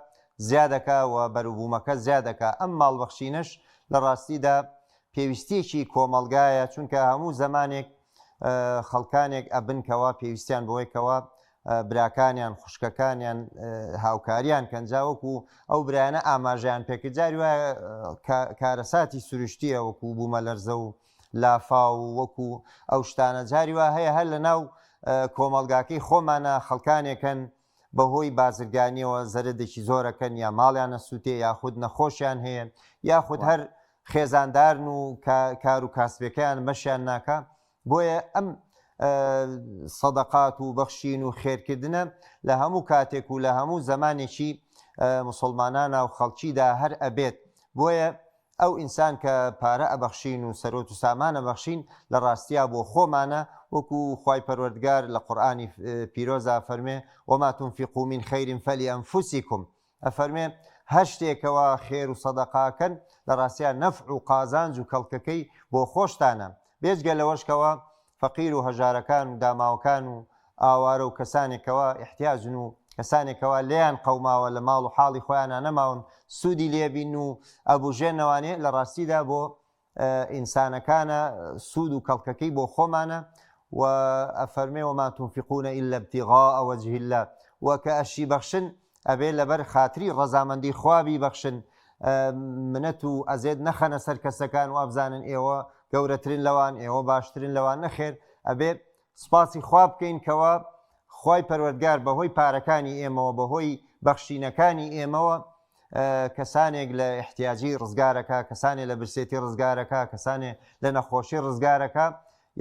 زیادەکە و بەروبوومەکە زیادەکە ئەم ماڵ بەخشینەش لە ڕاستیدا پێویستیەکی کۆمەڵگایە چونکە هەموو زەمانێک خەڵکانێک ئەبن کەوا پێویستیان بەوەی کەوا براکانیان خوشکەکانیان هاوکاریان کەن جا وەکو ئەو برایانە ئاماژەیان پێکرد جاری وایە کارەساتی سروشتیە وەکو بوومەلەرزە و لافاو و وەکو ئەو شتانە جاری وا هەیە هەر لە ناو کۆمەڵگاکەی خۆمانە خەڵکانێکن بەهۆی بازرگانیەوە زەرەدێکی زۆرەکەن یا ماڵیان ئەسوتێ یاخود نەخۆشیان هەیە یاخود هەر خێزاندارن و کار و کاسبەکەیان بەشیان ناکا بۆیە ئەم سەدەقات و بەخشین و خێرکردنە لە هەموو کاتێک و لە هەموو زەمانێکی مسلمانانە و خەڵکیدا هەر ئەبێت بۆیە ئەو ئینسان کە پارە ئەبەخشین و سەرۆت و سامان ئەبەخشین لە ڕاستیا بۆ خۆمانە وەکو خوای پەروەردگار لە قورئانی پیرۆزا ئەفەرموێ، وما تنفقوا من خیر فلانفسکم، ئەفەرموێ هەر شتێکەوە خێر و سەدەقە ئەکەن لە ڕاستیا نەفع و قازانج و کەڵکەکەی بۆ خۆشتانە بێجگە لەوەش کەوا فەقیر و هەژارەکان و داماوەکان و ئاوارە و کەسانێک کەوا ئیحتیاجن و کەسانێک کەوا لێیان قەوماوە لە ماڵ و حاڵی خۆیانا نەماون سوودی لێ بین و ئەبوژێنەوانێ لە ڕاستیدا بۆ ئینسانەکانە سوود و کەڵکەکەی بۆ خۆمانە و ئەفەرمێ وما تنفقون إلا ابتغاء وجه الله و کە ئەشی بەخشن ئەبێ لەبەر خاتری ڕەزامەندی خوا بیبەخشن منەت و ئەزێت نەخەنە سەر کەسەکان وابزانن ئێوە گەورەترن لەوان ئێوە باشترن لەوان نەخێر ئەبێ سپاسی خوا بکەین کەوا خوای پەروەردگار بەهۆی پارەکانی ئێمەوە بەهۆی بەخشینەکانی ئێمەوە کەسانێک لە احتیاجی ڕزگارەکە کەسانێ لە برسێتی ڕزگارەکە کەسانێ لە نەخۆشی ڕزگارەکە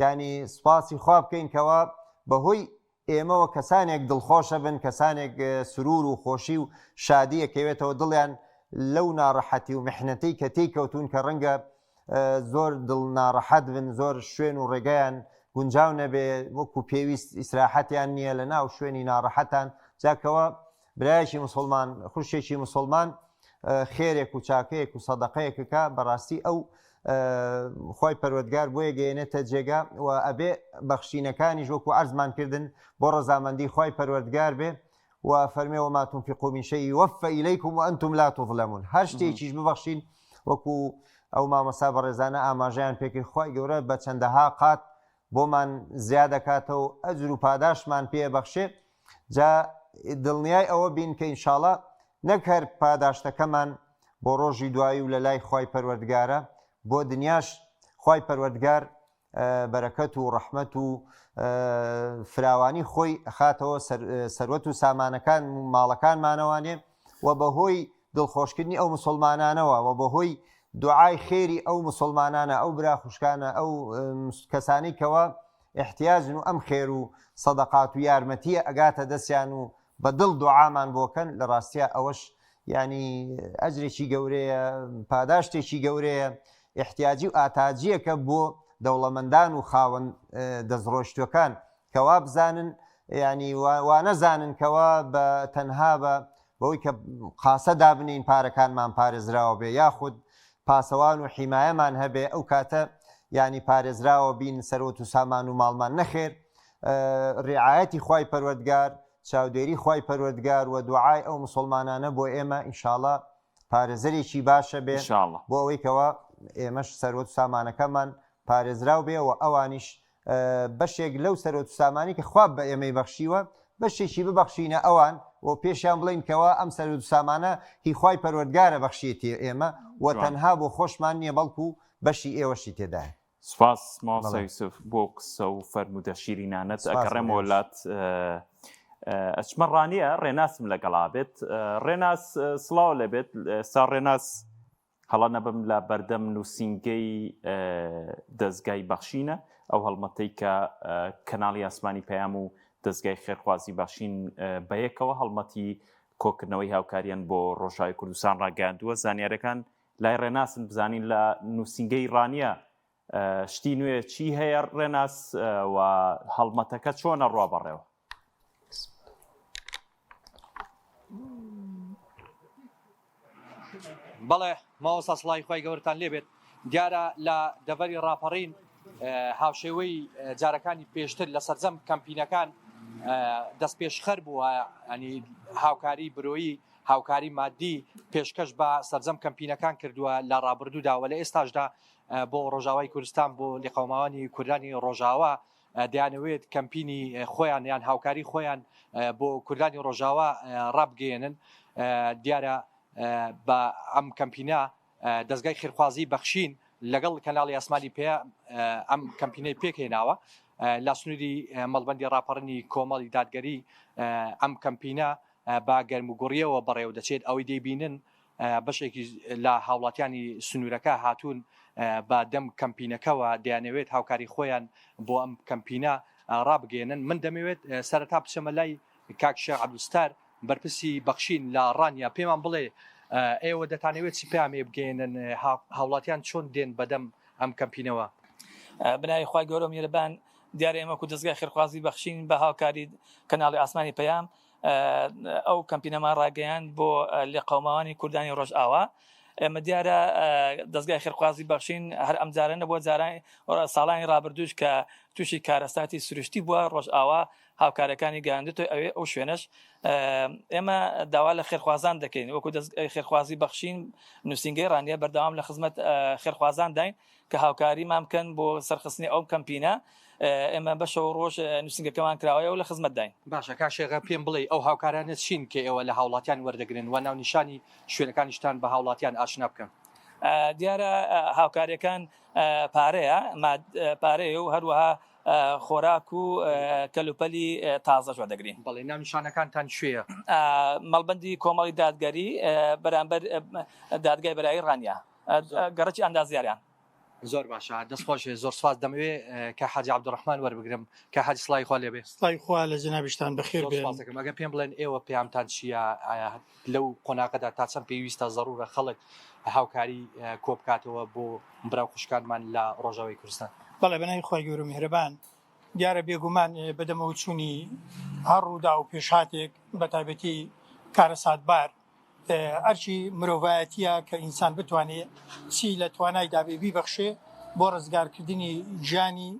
ینی سپاسی خوا بکەین کەوا بەهۆی ئێمەوە کەسانێک دڵخۆشە بن کەسانێک سرور و خۆشی و شادیە کەوێتەوە دڵیان لەو ناڕەحەتی و محنەتەی کە تێی کەوتون کە ڕەنگە زۆر دڵ ناڕەحەت بن زۆر شوێن و ڕێگایان گونجاو نەبێ وەکو پێویست ئیسراحەتیان نییە لە ناو شوێنی ناڕەحەتان جاکەوە برایەکی مسلمان خوشێکی مسلمان خێرێک و چاکەیەک و سەدەقەیەکەکە بەڕاستی ئەو خی پەروەردگار بۆیە گەێنێتە جێگا و ئەبێ بەخشینەکانیش وەکو عەرزمان کردن بۆ ڕەزامەندی خی پەروەردگار بێ و فەرمێ وما تنفقوا من شيء يوفى إليكم وأنتم لا تظلمون هەر شتێکیش ببەخشین وەکو ئەو مامۆستا بەڕێزانە ئاماژەیان پێکرد خوای گەورە بە چەندەها قات بۆمان زیاد دەکاتەوە ئەجر و پاداشتمان پێ بەخشێ جا دڵنیای ئەوە بین کە ئینشاڵا نەک هەر پاداشتەکەمان بۆ ڕۆژی دوایی و لە لای خوای پەروەردگارە بۆ دنیاش خوای پەروەردگار بەرەکەت و ڕەحمەت و فراوانی خۆی ئەخاتەوە سەروەت و سامانەکان و ماڵەکانمانەوانێ و بەهۆی دڵخۆشکردنی ئەو مسلمانانەوە و بەهۆی دوعای خێری ئەو مسلمانانە ئەو برا خوشکانە ئەو کەسانی کەوا احتیاجن و ئەم خێر و سەدەقات و یارمەتیە ئەگاتە دەستیان و بە دڵ دوعامان بۆ کەن لە ڕاستیا ئەوەش یانی ئەجرێکی گەورەیە پاداشتێکی گەورەیە ئیحتیاجی و ئاتاجیەکە بۆ دەوڵەمەندان و خاوەن دەستڕۆیشتوەکان کە وابزانن ینی وانەزانن کەوا بە تەنها بە بەوەی کە قاسە دابنین پارەکانمان پارێزراوە بێ یاخود پاسەوان و حیمایەمان هەبێ ئەو کاتە ینی پارێزراوە بین سەرۆت و سامان و ماڵمان نەخێر ڕعایەتی خوای پەروەردگار چاودێری خوای پەروەردگار و دوعای ئەو موسڵمانانە بۆ ئێمە ان شاءاللە پارێزەرێکی باشە بێ ان شاءاللە. بۆ ئەوەی کەوا ئێمەش سەروەت و سامانەکەمان پارێزراو بێ و ئەوانیش بەشێک لەو سەروەت و سامانی کە خوا بە ئێمەی بەخشیوە بەشێکی ببەخشینە ئەوان و پێشیان بڵێین کەوا ئەم سەروەت و سامانە هی خوای پەروەردگارە بەخشیەتی ئێمە و جوان. تەنها بۆ خۆشمان نییە بەڵکو بەشی ئێوەشی تێدایە. سوپاس مامۆستا بەڵێ. یوسف بۆ قسە و فەرموودە شیرینانەت سوپاس بۆ ئەگەڕێمەوە ئێوەش. لات ئەچمە ڕانیە ڕێناسم لەگەڵا بێت ڕێناس سڵاو لەبێت ئێستا ڕێناس هەڵە نەبم لە بەردەم نووسینگەی دەستگای بەخشینە ئەو هەڵمەتەی کە کەناڵی ئاسمانی پەیام و دەستگای خێرخوازی بەخشین بەیەکەوە هەڵمەتی کۆکردنەوەی هاوکاریان بۆ ڕۆژاوی کوردستان ڕاگەیاندووە زانیارەکان لای ڕێناسن بزانین لە نووسینگەی ڕانیە شتی نوێ چی هەیە ڕێناس و هەڵمەتەکە چۆنە ڕوا بەڕێوە؟ بەڵێ مامۆستا سڵاوی خوای گەورەتان لێبێت دیارە لە دەڤەری ڕاپەڕین هاوشێوەی جارەکانی پێشتر لە سەرجەم کەمپینەکان دەست پێشخەر بووە ینی هاوکاری برۆیی هاوکاری مادی پێشکەش بە سەرجەم کەمپینەکان کردووە لە ڕابردوودا و لە ئێستاشدا بۆ ڕۆژاوای کوردستان بۆ لێقەوماوانی کوردانی ڕۆژاوا دەیانەوێت کەمپینی خۆیان یان هاوکاری خۆیان بۆ کوردانی ڕۆژاوا ڕابگەیەنن دیارە بە ئەم کەمپینە دەستگای خێرخوازی بەخشین لەگەڵ کەناڵی ئاسمانی پێ ئەم کەمپینەی پێکهێناوە لە سنووری مەڵبەندی ڕاپەڕنی کۆمەڵی دادگەری ئەم کەمپینە بە گەرموگوڕییەوە بەڕێوەدەچێت، ئەوەی دەیبینن بەشێکی لە هاوڵاتیانی سنوورەکە هاتوون بە دەم کەمپینەکەوە دەیانەوێت هاوکاری خۆیان بۆ ئەم کەمپینە ڕابگەیەنن، من دەمەوێت سەرەتا بچەمە لای کاک شێخ عەبدولستار بەرپرسی بەخشین لە ڕانیە پێمان بڵێ ئێوە دەتانەوێت چ پەیامێ بگەیەنن هاوڵاتیان چۆن دێن بەدەم ئەم کەمپینەوە؟ بەناوی خوای گەورە و میهرەبان دیارە ئێمە وەکو دەزگای خێرخوازی بەخشین بە هاوکاری کەناڵی ئاسمانی پەیام ئەو کەمپینەمان ڕاگەیاند بۆ لێقەوماوانی کوردانی ڕۆژئاوا. ئێمە دیارە دەزگای خێرخوازی بەخشین هەر ئەمجارە نەبووە جاران ساڵانی ڕابردووش کە تووشی کارەساتی سروشتی بووە ڕۆژئاوا هاوکارەکانی گەیاندوتە ئەوێ ئەو شوێنەش ئێمە داوا لە خێرخوازان دەکەین وەکو دەزگای خێرخوازی بەخشین نووسینگەی ڕانیە بەردەوام لە خزمەت خێرخوازانداین کە هاوکاریمان بکەن بۆ سەرخستنی ئەو کەمپینە، ئێمە بە شەو و ڕۆژ نووسینگەکەمان کراوەیە و لە خزمەتداین. باشە کاک شێخە پێم بڵێ ئەو هاوکارانە چین کە ئێوە لە هاوڵاتیان وەردەگرن و ناونیشانی شوێنەکانیشتان بە هاوڵاتیان ئاشنا بکەن؟ دیارە هاوکاریەکان پارەیە، پارەیە و هەروەها خۆراک و کەلوپەلی تازەش وەردەگرین. بەڵێ ناونیشانەکانتان کوێیە؟ مەڵبەندی کۆمەڵی دادگەری بەرامبەر دادگای بەرایی ڕانیە. گەڕەکی ئەندازیاریان. زۆر باشە دەست خۆش زۆر سوپاس دەمەوێ کە حاجی عەبدولڕەحمان وەربگرم کە حاجی سڵاوی خوا لێبێ. سڵاوی خوا لە جەنابیشتان بەخێر زۆر بێن. سوپاس دەکەم ئەگەر پێم بڵێن ئێوە پەیامتان چییە ئایا لەو قۆناغەدا تا چەند پێویستە زەڕوورە خەڵک هاوکاری کۆبکاتەوە بۆ برا و خوشکانمان لە ڕۆژاوای کوردستان؟ بەڵێ بەناوی خوای گەورە و میهرەبان دیارە بێگومان بەدەمەوەچوونی هەر ڕووداو و پێشهاتێک بەتایبەتی کارەساتبار ئەرکی مرۆڤایەتیە کە ئینسان بتوانێ چی لە توانایدا بێ بیبەخشێ بۆ ڕزگارکردنی گیانی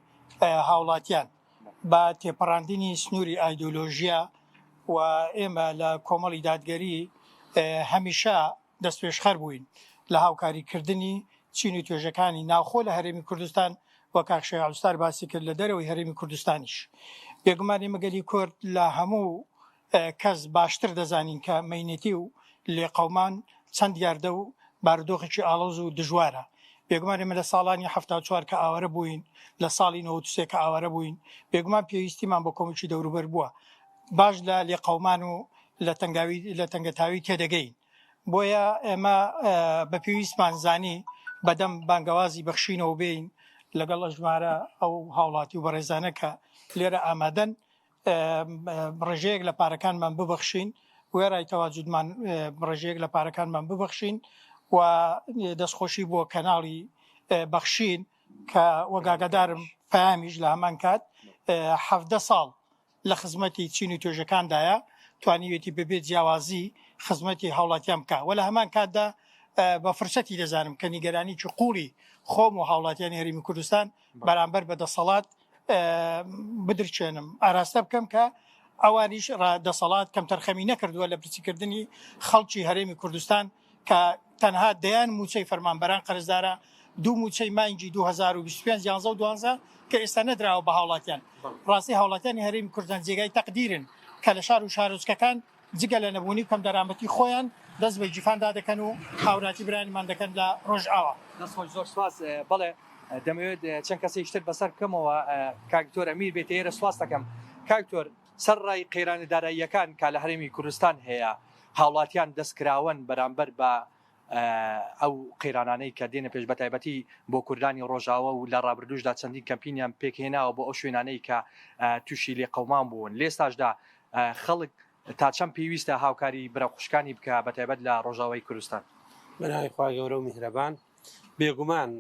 هاوڵاتیان بە تێپەڕاندنی سنووری ئایدۆلۆژیا و ئێمە لە کۆمەڵی دادگەری هەمیشە دەستپێشخەر بووین لە هاوکاریکردنی چین و توێژەکانی ناوخۆ لە هەرێمی کوردستان و کاک شێخ عەبدولستار باسی کرد لە دەرەوەی هەرێمی کوردستانیش بێگومان ئێمە گەلی کورد لە هەموو کەس باشتر دەزانین کە مەینەتی و لێقەومان چەند دیاردە و بارودۆخێکی ئاڵۆز و دژوارە. بێگومان ئێمە لە ساڵانی 74 کە ئاوارە بووین، لە ساڵی 93 کە ئاوارە بووین، بێگومان پێویستیمان بە کۆمەکی دەوروبەر بووە. باش لە لێقەومان و لە تەنگاوی لە تەنگەتاوی تێدەگەین. بۆیە ئێمە بە پێویستمان زانی بەدەم بانگەوازی بەخشینەوە بێین لەگەڵ ئەژمارە ئەو هاوڵاتی و بەڕێزانە کە لێرە ئامادەن ڕێژەیەک لە پارەکانمان ببەخشین وێڕای تەواجودمان ڕێژەیەک لە پارەکانمان ببەخشین و دەستخۆشی بۆ کەناڵی بەخشین کە وەک ئاگادارم پەیامیش لە هەمان کات حەڤدە ساڵ لە خزمەتی چین و توێژەکاندایە توانیوێتی بەبێ جیاوازی خزمەتی هاوڵاتیان بکە وە لە هەمان کاتدا بە فرسەتی دەزانم کە نیگەرانیی قوڵی خۆم و هاوڵاتیانی هەرێمی کوردستان بەرامبەر بە دەسەڵات بدرچێنم ئاراستە بکەم کە ئەوانیش دەسەڵات کەمتەرخەمی نەکردووە لە برسیکردنی خەڵکی هەرێمی کوردستان کە تەنها دەیان مووچەی فەرمانبەران قەرزدارە، دوو مووچەی مانگی 2025 یانزە و دوانزە کە ئێستا نەدراوە بە هاوڵاتیان. ڕاستی هاوڵاتیانی هەرێمی کوردستان جێگای تەقدیرن کە لە شار و شارۆچکەکان جگە لە نەبوونی و کەمدەرامەتی خۆیان دەست بە گیرفاندا دەکەن و هاوراتی برایانمان دەکەن لە ڕۆژئاوا. دەست خۆش زۆر سوپاس. بەڵێ دەمەوێت چەند کەسێکی تر بەسەر بکەمەوە کاک دکتۆر ئەمیر بێتە ئێرە سوپاست دەکەم. کاک دکتۆر سەرەڕای قەیرانە داراییەکان کە لە هەرێمی کوردستان هەیە، هاوڵاتیان دەستکراوەن بەرامبەر بە ئەو قەیرانانەی کە دێنە پێش بەتایبەتی بۆ کوردانی ڕۆژاوە و لە ڕابردووشدا چەندین کەمپینیان پێکهێناوە بۆ ئەو شوێنانەی کە تووشی لێقەومان بوون لێستاشدا خەڵک تا چەند پێویستە هاوکاری برا خوشکانی بکە بەتایبەت لە ڕۆژاوای کوردستان؟ بەناوی خوای گەورە و میهرەبان بێگومان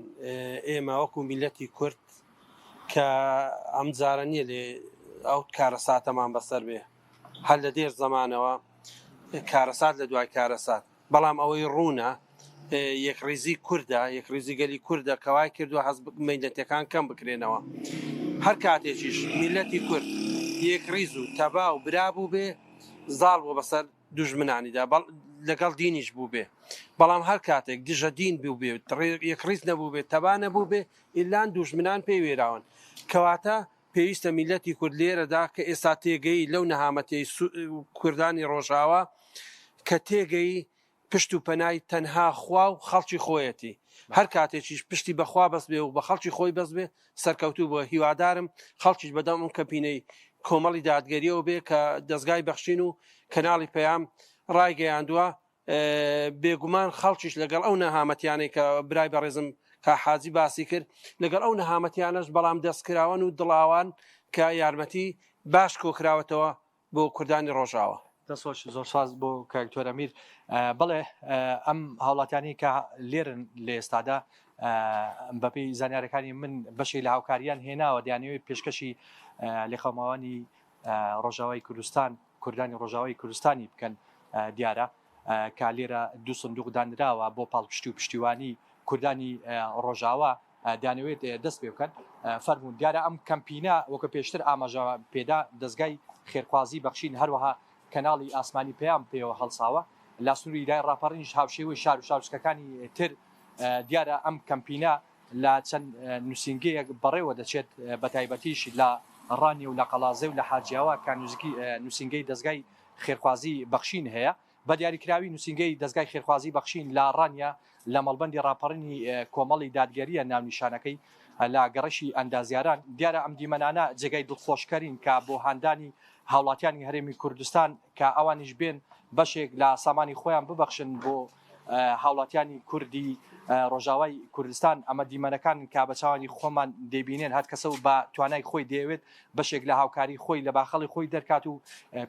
ئێمە وەکو میلەتی کورد کە ئەم جارە نییە لێ ئەو کارەساتەمان بەسەر بێ هەر لە دێر زەمانەوە کارەسات لە دوای کارەسات بەڵام ئەوەی ڕوونە یەکڕیزی کوردە یەکڕیزی گەلی کوردە کەوای کردووە هەز میلەتەکان کەم بکرێنەوە هەر کاتێکیش میلەتی کورد یەکڕیز و تەبا و برا بوو بێ زاڵ بوو بەسەر دوژمنانیدا بەڵ لەگەڵ دینیش بوو بێ بەڵام هەر کاتێک دژە دین بوو بێ یەکڕیز نەبوو بێ تەبا نەبوو بێ ئیلان دوژمنان پێی وێراون کەواتە پێویستە میلەتی کورد لێرەدا کە ئێستا تێگەی لەو نەهامەتیەی کوردانی ڕۆژاوا کە تێگەی پشت و پەنای تەنها خوا و خەڵکی خۆیەتی هەر کاتێکیش پشتی بەخوا بەس بێ و بە خەڵکی خۆی بەس بێ سەرکەوتوو بووە هیوادارم خەڵکیش بەدەم ئەم کەمپینەی کۆمەڵی دادگەریەوە بێ کە دەزگای بەخشین و کەناڵی پەیام ڕایگەیاندووە بێگومان خەڵکیش لەگەڵ ئەو نەهامەتیانەی کە برای بەڕێزم کا حاجی باسی کرد لەگەڵ ئەو نەهامەتیانەش بەڵام دەستکراوەن و دڵاوان کە یارمەتی باش کۆکراوەتەوە بۆ کوردانی ڕۆژاوا. دەست خۆش زۆر سوپاس بۆ کاک دکتۆر ئەمیر بەڵێ ئەم هاوڵاتیانی کە لێرن لە ئێستادا بەپێی زانیارەکانی من بەشێک لە هاوکاریان هێناوە دەیانەوێت پێشکەشی لێقەوماوانی ڕۆژاوای کوردستان کوردانی ڕۆژاوای کوردستانی بکەن دیارە کە لێرە دوو سندوق دانراوە بۆ پاڵپشتی و پشتیوانی کوردانی ڕۆژاوا دەیانەوێت دەست پێ بکەن فەرموون دیارە ئەم کەمپینە وەکە پێشتر ئاماژە پێدا دەستگای خێرخوازی بەخشین هەروەها کەناڵی ئاسمانی پەیام پێوە هەڵساوە لە سنووری ئیدارەی ڕاپەڕینیش هاوشێوەی شار و شارۆچکەکانی تر دیارە ئەم کەمپینە لە چەند نووسینگەیەک بەڕێوە دەچێت بەتایبەتیش لە ڕانیە و لە قەڵازێ و لە حاجیاوا کە نووسینگەی دەزگای خێرخوازی بەخشین هەیە. بە دیاریکراوی نووسینگەی دەزگای خێرخوازی بەخشین لە ڕانیە لە مەڵبەندی ڕاپەڕینی کۆمەڵی دادگەرییە ناونیشانەکەی لە گەڕەکی ئەندازیاران. دیارە ئەم دیمەنانە جێگای دڵخۆشکەرین کە بۆ هاندانی هاوڵاتیانی هەرێمی کوردستان کە ئەوانیش بێن بەشێک لە سامانی خۆیان ببەخشن بۆ هاوڵاتیانی کوردی ڕۆژاوای کوردستان ئەمە دیمەنەکانن کە بە چاوانی خۆمان دەیبینێن هەر کەسە و بە توانای خۆی دەیەوێت بەشێک لە هاوکاری خۆی لە باخەڵی خۆی دەرکات و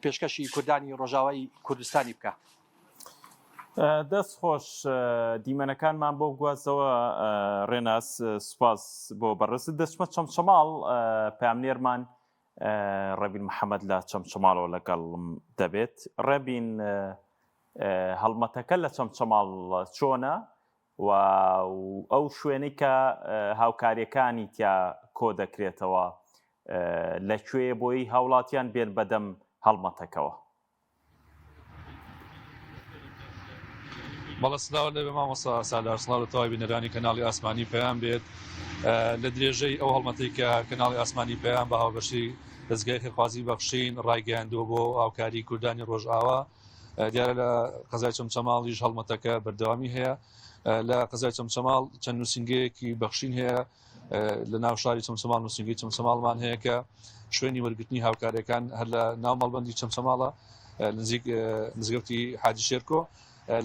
پێشکەشی کوردانی ڕۆژاوای کوردستانی بکە. دەست خۆش دیمەنەکانمان بۆ بگوازەوە ڕێناس سوپاس بۆ بەڕێزت دەچمە چەمچەماڵ پامنێرمان ڕێبین محەممەد لە چەمچەماڵەوە لەگەڵم دەبێت ڕێبین هەڵمەتەکە لە چەمچەماڵ چۆنە و ئەو شوێنەی کە هاوکاریەکانی تیا کۆ دەکرێتەوە لە کوێ بۆی هاوڵاتیان بێن بەدەم هەڵمەتەکەوە؟ بەڵێ سلااو لەێ مامۆسا سالار سڵاو لە تەواوی بینەرانی کەناڵی ئاسمانی پەیام بێت لە درێژەی ئەو هەڵمەتەی کە کەناڵی ئاسمانی پەیام بە هاوبەشی دەستگای خێرخوازی بەخشین ڕایگەیاندووە بۆ هاوکاری کوردانی ڕۆژئاوا دیارە لە قەزای چەمچەماڵیش هەڵمەتەکە بەردەوامی هەیە لە قەزای چەمچەماڵ چەند نووسینگەیەکی بەخشین هەیە لە ناو شاری چەمچەماڵ نووسینگەی چەمچەماڵمان هەیە کە شوێنی وەرگرتنی هاوکاریەکان هەر لە ناو مەڵبندی چەمچەماڵە نزیک مزگەوتی حاجی شێرکۆ.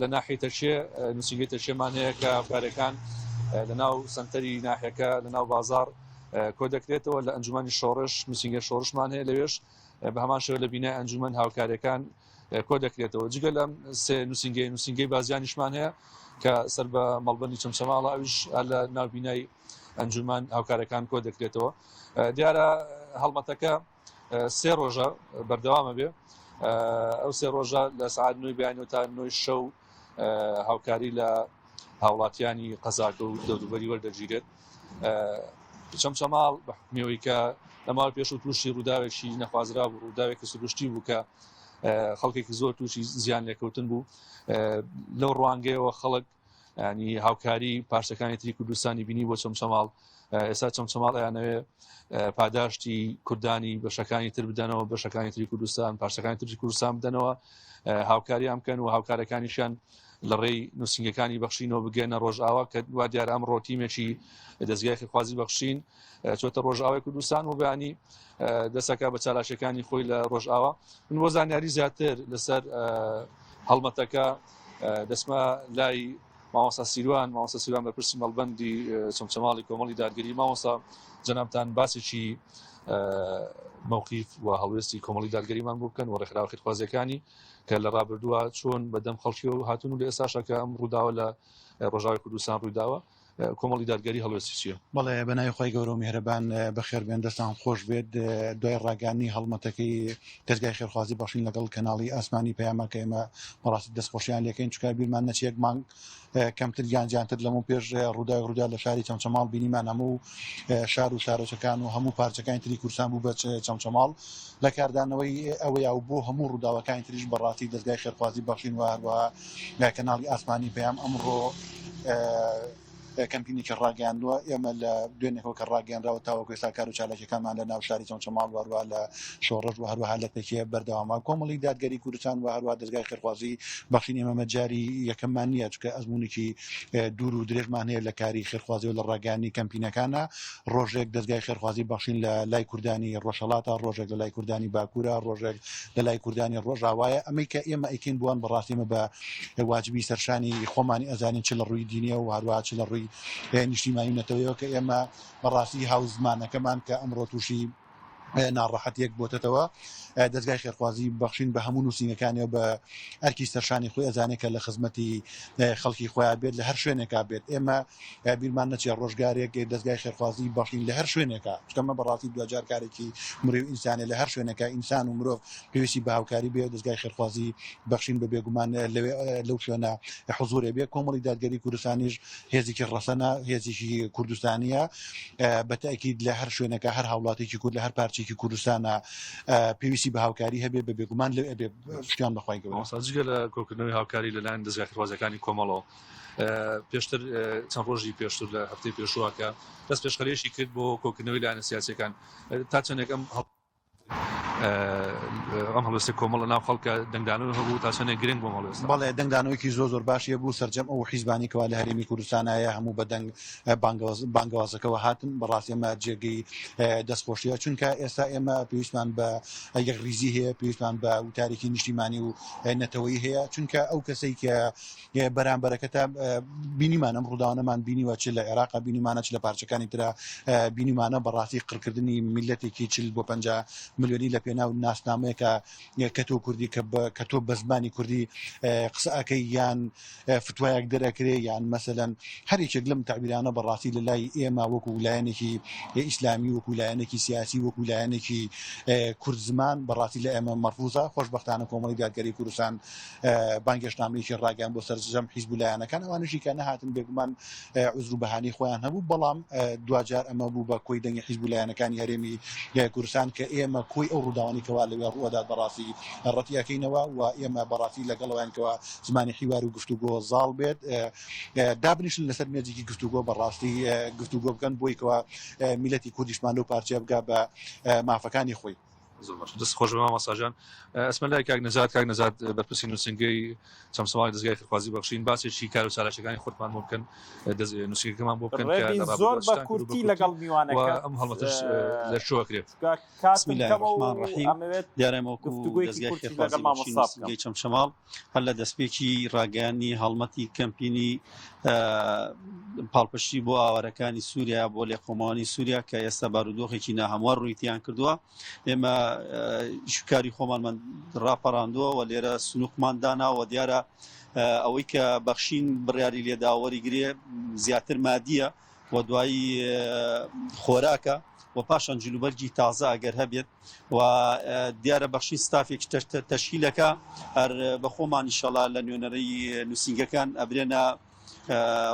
لە ناحیەی تەکیە نووسینگەی تەکیەمان هەیە کە هاوکاریەکان لە ناو سەنتەری ناحیەکە لە ناو بازاڕ کۆ دەکرێتەوە. لە ئەنجومەنی شۆڕش نووسینگەی شۆڕشمان هەیە، لەوێش بە هەمان شێوە لە بینای ئەنجومەن هاوکاریەکان کۆ دەکرێتەوە. جگە لەم سێ نووسینگەی، نووسینگەی بازیانیشمان هەیە کە سەر بە مەڵبەندی چەمچەماڵە، ئەویش هەر لە ناو بینای ئەنجومەن هاوکارەکان کۆ دەکرێتەوە. دیارە هەڵمەتەکە سێ ڕۆژە بەردەوامە بێ، ئەو سێ ڕۆژە لە سعات نوێی بەیانەوە تا نۆی شەو هاوکاری لە هاوڵاتیانی قەزاکە و دەوروبەری وەردەگیرێت. چەمچەماڵ بە حکومیەوەی کە لە ماوەی پێشوو تووشی ڕووداوێکی نەخوازرا بوو، ڕووداوێکی سروشتی بوو کە خەڵکێکی زۆر تووشی زیان لێکەوتن بوو، لەو ڕوانگەیەوە خەڵک ینی هاوکاری پارچەکانی تری کوردستانی بینی بۆ چەمچەماڵ. ئێستا چەمچەماڵ ئەیانەوێ پاداشتی کوردانی بەشەکانی تر بدەنەوە، بەشەکانی تری کوردستان، پارچەکانی تری کوردستان بدەنەوە، هاوکاریان بکەن و هاوکارەکانیشیان لە ڕێی نووسینگەکانی بەخشینەوە بگەنە ڕۆژئاوا، کە وا دیارە ئەمڕۆ تیمێکی دەزگای خێرخوازی بەخشین چۆتە ڕۆژئاوای کوردستان و بەیانی دەسەکە بە چالاکیەکانی خۆی لە ڕۆژئاوا. من بۆ زانیاری زیاتر لەسەر هەڵمەتەکە دەچمە لای مامۆستا سیروان. مامۆستا سیروان بەرپرسی مەڵبەندی چەمچەماڵی کۆمەڵی دادگەری. مامۆستا جەنابتان باسێکی مەوقیف و هەڵوێستی کۆمەڵی دادگەریمان بۆ بکەن و ڕێکخراوە خێرخوازیەکانی کە لە ڕابردووە چۆن بەدەم خەڵکیەوە هاتوون و لە ئێستاشا کە ئەم ڕووداوە لە ڕۆژاوای کوردستان ڕوویداوە کۆمەڵی دادگەری هەڵوێستی چییە؟ بەڵێ بەناوی خوای گەورە و میهرەبان بەخێربێن دەستان خۆش بێت دوای ڕاگەیاندنی هەڵمەتەکەی دەزگای خێرخوازی بەخشین لەگەڵ کەناڵی ئاسمانی پەیامە کە ئێمە بەڕاستی دەستخۆشیان لێکەین چونکە بیرمان نەچێت یەک مانگ کەمتر یان زیاتر لەمە پێش ڕووداوێک ڕوودا لە شاری چەمچەماڵ بینیمان هەموو شار و شارۆچەکان و هەموو پارچەکانی تری کوردستان بوو بە چەمچەماڵ لە کاردانەوەی ئەوەیە و بۆ هەموو ڕووداوەکانی تریش بەڕاستی دەزگای خێرخوازی بەخشین و هەروەها کەناڵی ئاسمانی پەیام ئەمڕۆ کەمپینێکی ڕاگەیاندووە، ئێمە لە دوێنێکەوە کە ڕاگەیەنراوە تاوەکو ئێستا کار و چالاکیەکانمان لە ناو شاری چەمچەماڵ و هەروەها لە شۆڕش و هەروەها لە تەکیە بەردەوامە. کۆمەڵی دادگەری کوردستان و هەروەها دەزگای خێرخوازی بەخشین ئێمە ئەمە جاری یەکەممان نییە، چونکە ئەزموونێکی دوور و درێژمان هەیە لە کاری خێرخوازی و لە ڕاگەیاندنی کەمپینەکانە. ڕۆژێک دەزگای خێرخوازی بەخشین لە لای کوردانی ڕۆژهەڵاتە، ڕۆژێک لە لای کوردانی باکوورە، ڕۆژێک لە لای کوردانی ڕۆژاوایە. ئەمەی کە ئێمە ئەیکەین بۆوان بەڕاستی ئێمە بە واجبی سەرشانی خۆمانی ئەزانین چ لە ڕووی دینیەوە و هەروەها چ لە ڕووی نیشتیمانی و نەتەوەیەوە کە ئێمە بەڕاستی هاوزمانەکەمان کە ئەمڕۆ تووشی ناڕەحەتیەک بۆتەتەوە دەزگای خێرخوازی بەخشین بە هەموو نووسینگەکانیەوە بە ئەرکی سەرشانی خۆی ئەزانێت کە لە خزمەتی خەڵکی خۆیان بێت لە هەر شوێنێکا بێت. ئێمە بیرمان نەچێت ڕۆژگارێک دەزگای خێرخوازی بەخشین لە هەر شوێنێکا، چونکە ئەمە بەڕاستی دواجار کارێکی مرۆی و ئینسانیە، لە هەر شوێنێکا ئینسان و مرۆڤ پێویستی بە هاوکاری بێ دەزگای خێرخوازی بەخشین بە بێگومان لەوێ لەو شوێنە حزوورێ بێ. کۆمەڵی دادگەری کوردستانیش هێزێکی ڕەسەنە، هێزێکی کوردستانیە، بە تەئکید لە هەر شوێنێکا هەر هاوڵاتێکی کورد لە هەر پارچێکی کوردستانە پێویستی بە هاوکاری هەبێ بە بێگومان لەوێ ئەبێ پشتیان بە خوای گەورە. مامۆستا جگە لە کۆکردنەوەی هاوکاری لەلایەن دەزگا خێرخوازیەکانی کۆمەڵەوە پێشتر چەند ڕۆژی پێشتر لە هەفتەی پێشووە کە دەست پێشخەریەکی کرد بۆ کۆکردنەوەی لایەنە سیاسیەکان تا چەندێک ئەم ئەم هەڵوێستی کۆمەڵ لە ناو خەڵکە دەنگدانەوە هەبوو تا چەندێک گرنگ بۆ هەڵوێست؟ بەڵێ دەنگدانەوەیەکی زۆر زۆر باشی هەبوو سەرجەم ئەو حیزبانی کەوا لە هەرێمی کوردستان هەیە هەموو بە دەنگ بانگەوازەکەوە هاتن بەڕاستی ئەمە جێگەی دەستخۆشیە چونکە ئێستا ئێمە پێویستمان بە یەکڕیزی هەیە پێویستمان بە وتارێکی نیشتیمانی و نەتەوەیی هەیە چونکە ئەو کەسەی کە بەرامبەرەکەتە بینیمان ئەم ڕووداوانەمان بینیوە چ لە عێراق بینیمانە چ لە پارچەکانی ترا بینیمانە بەڕاستی قڕکردنی میلەتێکی چل بۆ 50 ملیۆنی لە پێناو ناسنامەیەکە کە تۆ کوردی کە تۆ بە زمانی کوردی قسە ئەکەی یان فتوایەک دەرەکرێ یان مەسەلەن هەر یەکێک لەم تەعبیرانە بەڕاستی لە لای ئێمە وەکو لایەنێکی ئیسلامی وەکو لایەنێکی سیاسی وەکو لایەنێکی کورد زمان بەڕاستی لە ئێمە مەرفوزە. خۆشبەختانە کۆمەڵی دادگەری کوردستان بانگێشتنامەیەکی ڕاگەیاند بۆ سەرجەم حیزب و لایەنەکان، ئەوانەشی کە نەهاتن بێگومان عوزر و بەهانەی خۆیان هەبوو، بەڵام دواجار ئەمە بوو بە کۆی دەنگی حیزب و لایەنەکانی هەرێمی کوردستان کە ئێمە کۆی ئەو ڕووداوانەی کەوا لەوێ ڕووئەدات بەڕاستی ڕەتی ئەکەینەوە و ئێمە بەڕاستی لەگەڵ ئەوەین کەوا زمانی حیوار و گفتوگۆ زاڵ بێت دابنیشن لەسەر مێزێکی گفتوگۆ بەڕاستی گفتوگۆ بکەن بۆی کەوا میلەتی کوردیشمان لەو پارچەیە بگا بە مافەکانی خۆی. زۆر باش دەست خۆش بێ مامۆستا جان ئەسمە لای کاک نەجات کاک نەجات بەرپرسی نووسینگەی چەمچەماڵی دەزگای خێرخوازی بەخشین باسێکی کار و چالاکیەکانی خۆتمان بۆ بکەن نووسینگەکەمان بۆ بکەن کە ڕێبین لە زۆر ڕابردووە بە چتان کرد و بە کورتی کورتی لەگەڵ و میوانەکەت ئەم هەڵمەتەش لە کوێ کرێت چونکە کاتم بسم الله کەمە و الرحمن الرحیم ئەمەوێت دیارە ئێمە وەکو گفتوگۆیەکی دەزگای کورتیش خێرخوازی لەگەڵ بەخشین مامۆستا بکەم. نووسینگەی چەمچەماڵ هەر لە دەستپێکی ڕاگەیاندنی هەڵمەتی کەمپینی پاڵپشتی بۆ ئاوارەکانی سووریا بۆ لێقەوماوانی سووریا کە ئێستا بارودۆخێکی ناهەموار ڕوویتیان کردووە ئێمە ئیشوکاری خۆمانمان ڕاپەڕاندووە و لێرە سنووقمان داناوە دیارە ئەوەی کە بەخشین بڕیاری لێدا وەریگرێ زیاتر مادیە و دوایی خۆراکە و پاشان جلوبەرگی تازە ئەگەر هەبێت و دیارە بەخشین ستافێک تەشکیلەکە هەر بە خۆمان ئیشەڵا لە نوێنەرەی نووسینگەکان ئەبرێنە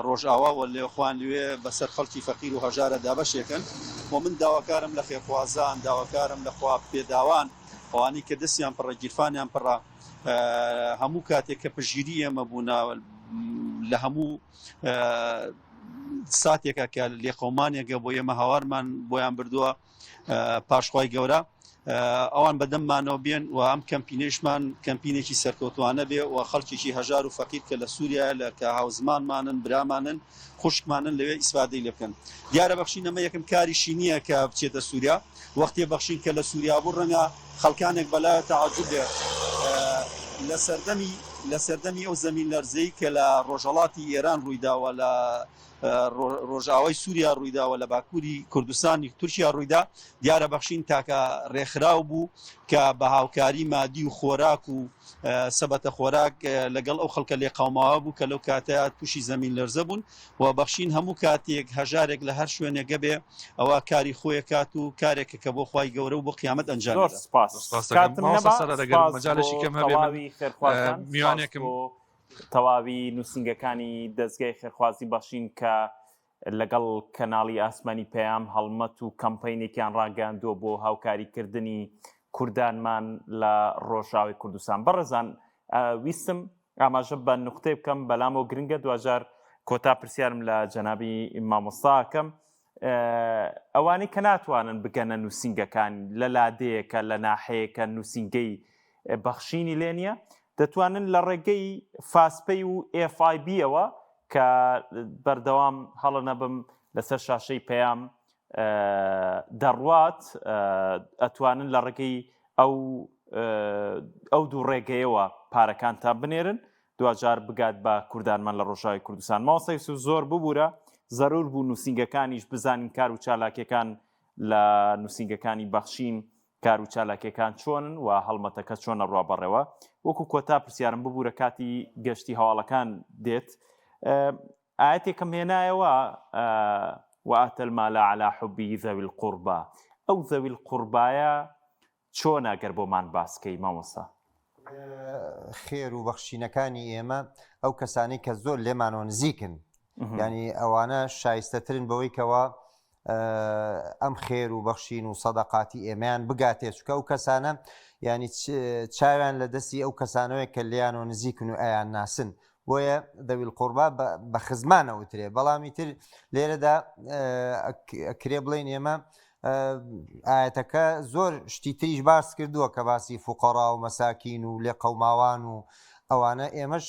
ڕۆژئاوا و لێخوان لوێ بەسەر خەڵکی فەقیر و هەژارە دابەشێکن و من داواکارم لە خێرخوازان داواکارم لە خوا پێداوان ئەوانەی کە دەستیان پڕە گیرفانیان پڕە هەموو کاتێک کە پشتگیری ئێمە بوونە لە هەموو ساتێکە کە لێقەومانێکە بۆ ئێمە هاوارمان بۆیان بردووە پاش خوای گەورە ئەوان بەدەممانەوە بێن و ئەم کەمپینەیشمان کەمپینێکی سەرکەوتوانە بێ و خەڵکێکی هەژار و فەقیر کە لە سووریا لە کە هاوزمانمانن برامانن خوشکمانن لەوێ ئیسفادەی لێ بکەن دیارە بەخشین ئەمە یەکەم کاریشی نییە کە بچێتە سووریا وەختێ بەخشین کە لە سووریا بوو ڕەنگە خەڵکانێک بەلایە تەعەجوب بێ لە سەردەمی لە سەردەمی ئەو زەمین لەرزەی کە لە ڕۆژهەڵاتی ئێران ڕوویداوە لە ڕۆژئاوای سووریا ڕوویدا و لە باکووری کوردستانی تورکیا ڕوویدا، دیارە بەخشین تاکە ڕێکخراو بوو کە بە هاوکاری مادی و خۆراک و سەبەتە خۆراک لەگەڵ ئەو خەڵکە لێقەوماوە بوو کە لەو کاتە تووشی زەمین لەرزە بوون و بەخشین هەموو کاتێک هەژارێک لە هەر شوێنێک بێ ئەوە کاری خۆی کات و کارێکە کە بۆ خوای گەورە و بۆ قیامەت ئەنجامی زۆر دا. سپاس. سپاس دەکەم کاتم مامۆستا نەما سالار ئەگەر سپاس بۆ مەجالێکی کەم هەبێ من تەواوی خێرخوازان سپاس میوانێکم بۆ تەواوی نووسینگەکانی دەزگای خێرخوازی بەخشین کە لەگەڵ کەناڵی ئاسمانی پەیام هەڵمەت و کەمپەینێکیان ڕاگەیاندووە بۆ هاوکاریکردنی کوردانمان لە ڕۆژاوی کوردستان. بەڕێزان ویستم ئاماژە بە نوختەی بکەم بەلامەوە گرنگە دواجار کۆتا پرسیارم لە جەنابی مامۆستاکەم ئەوانەی کە ناتوانن بگەنە نووسینگەکان لە لادەیەکە لە ناحەیەکە نووسینگەی بەخشینی لێ نییە دەتوانن لە ڕێگەی فاسپەی و FIB-ەوە کە بەردەوام هەڵە نەبم لەسەر شاشەی پەیام دەڕوات ئەتوانن لە ڕێگەی ئەو ئەو دوو ڕێگەیەوە پارەکانتان بنێرن دواجار بگات بە کوردانمان لە ڕۆژاوی کوردستان مامۆستا یوسف زۆر ببوورە زەرور بوو نووسینگەکانیش بزانین کار و چالاکیەکان لە نووسینگەکانی بەخشین کار و چالاکیەکان چۆنن و هەڵمەتەکە چۆنە ڕوا بەڕێوە وەکو کۆتا پرسیارم ببوورە کاتی گەشتی هەواڵەکان دێت ئاەتێکم هێنایەوە وآتى المال على حبه ذوي القربى ئەو ذوي القربایە چۆنە گەر بۆمان باس کەی مامۆستا؟ خێر و بەخشینەکانی ئێمە ئەو کەسانەی کە زۆر لێمانەوە نزیکن ینی ئەوانە شایستەترن بەوەی کەەوە ئەم خێر و بەخشین و سەدەقاتی ئێمەیان بگاتێ چکە ئەو کەسانە ینی چاویان لە دەستی ئەو کەسانەوەی کە لیان و نزیکن و ئەیان ناسن بۆیە ذوی القربا بە خزمان ئەوترێ بەڵام ئیتر لێرەدا ئەکرێ بڵێین ئێمە ئاەتەکە زۆر شتی تریش باس کردووە کە باسی فقەڕا و مەساکین و لێقەوماوان و ئەوانە ئێمەش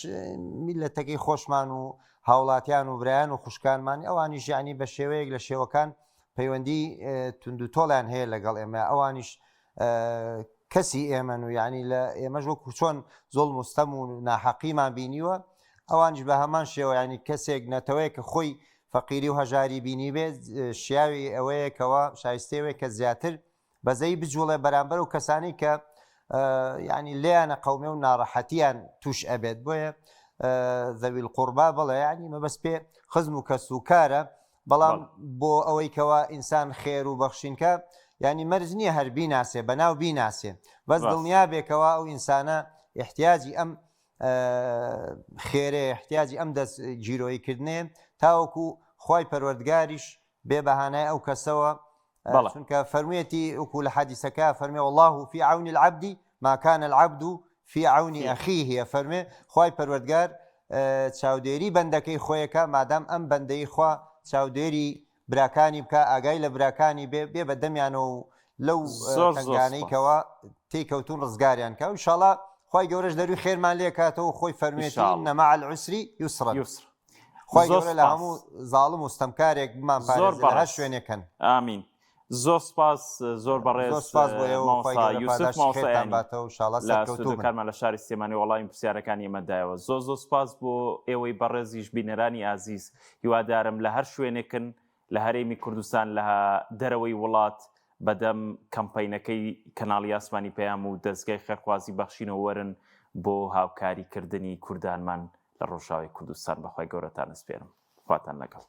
میلەتەکەی خۆشمان و هاوڵاتیان و برایان و خوشکانمان ئەوانیش یعنی بە شێوەیەک لە شێوەکان پەیوەندی توند و تۆڵیان هەیە لەگەڵ ئێمە ئەوانیش کەسی ئێمەن و یعنی لە ئێمەش وەکو چۆن زۆڵم و ستەم و ناحەقیمان بینیوە ئەوانیش بە هەمان شێوە ینی کەسێک نەتەوەیە کە خۆی فەقیری و هەژاری بینی بێت شیاوی ئەوەیە کەەوە شایستەوەی کە زیاتر بەزەی بجوڵێ بەرامبەر و کەسانی کە ینی لێیانە قومێ و ناڕەحەتیان توش ئەبێت بۆیە ذوی القربا بڵێ ینی مەبەست پێ خزم و کەس و کارە بەڵام بۆ ئەوەی کەوا ئینسان خێر و بەخشینکە یانی مەرج نییە هەر بیناسێ بەناو بیناسێ بەس دڵنیا بێ کەوا ئەو ئینسانە احتیاجی ئەم خێرێ احتیاجی ئەم دەست گیرۆیی کردنێ تاوەکو خوای پەروەردگاریش بێ بەهانای ئەو کەسەوە چونکە فەرموویەتی وەکو لە حەدیسەکە فەرمێ والله في عون العبد ما كان العبد في عون اخيه ئەفەرمێ خوای پەروەردگار چاودێری بەندەکەی خۆیەکە مادام ئەم بەندەی خوا چاودێری براکانی بکە ئاگای لە براکانی بێ بێ بە دەمیانەوە و لەو تەنگانەی کەوا تێکەوتون ڕزگاریان کە و شاڵا خوای گەورەش دەروی خێرمان لێکاتەوە خۆی فەرموویەتی ان مع العسر یسرا یسر خوای گەورە لە هەموو زاڵم و ستەمکارێک بمان پارێزێ لە هەر شوێنێکن ئامین زۆر سپاس زۆر بەڕێز سپاس بۆ ئێوە خوای مامۆستا گەورە یوسف پاداشتی مامۆستا خێرتان یانی باتەوە ان شاءاللە لە سەرکەوتوو بن. ستۆدیۆکانمان لە شاری سلێمانی وەڵامی پرسیارەکانی ئێمە دایەوە زۆر زۆر سپاس بۆ ئێوەی بەڕێزیش بینەرانی ئازیز هیوادارم لە هەر شوێنێکن لە هەرێمی کوردستان لە دەرەوەی وڵات بەدەم کەمپەینەکەی کەناڵی ئاسمانی پەیام و دەزگای خێرخوازی بەخشینەوە وەرن بۆ هاوکاری کردنی کوردانمان لە ڕۆژاوای کوردستان بەخوای گەورەتان ئەسپێرم خواتان لەگەڵ.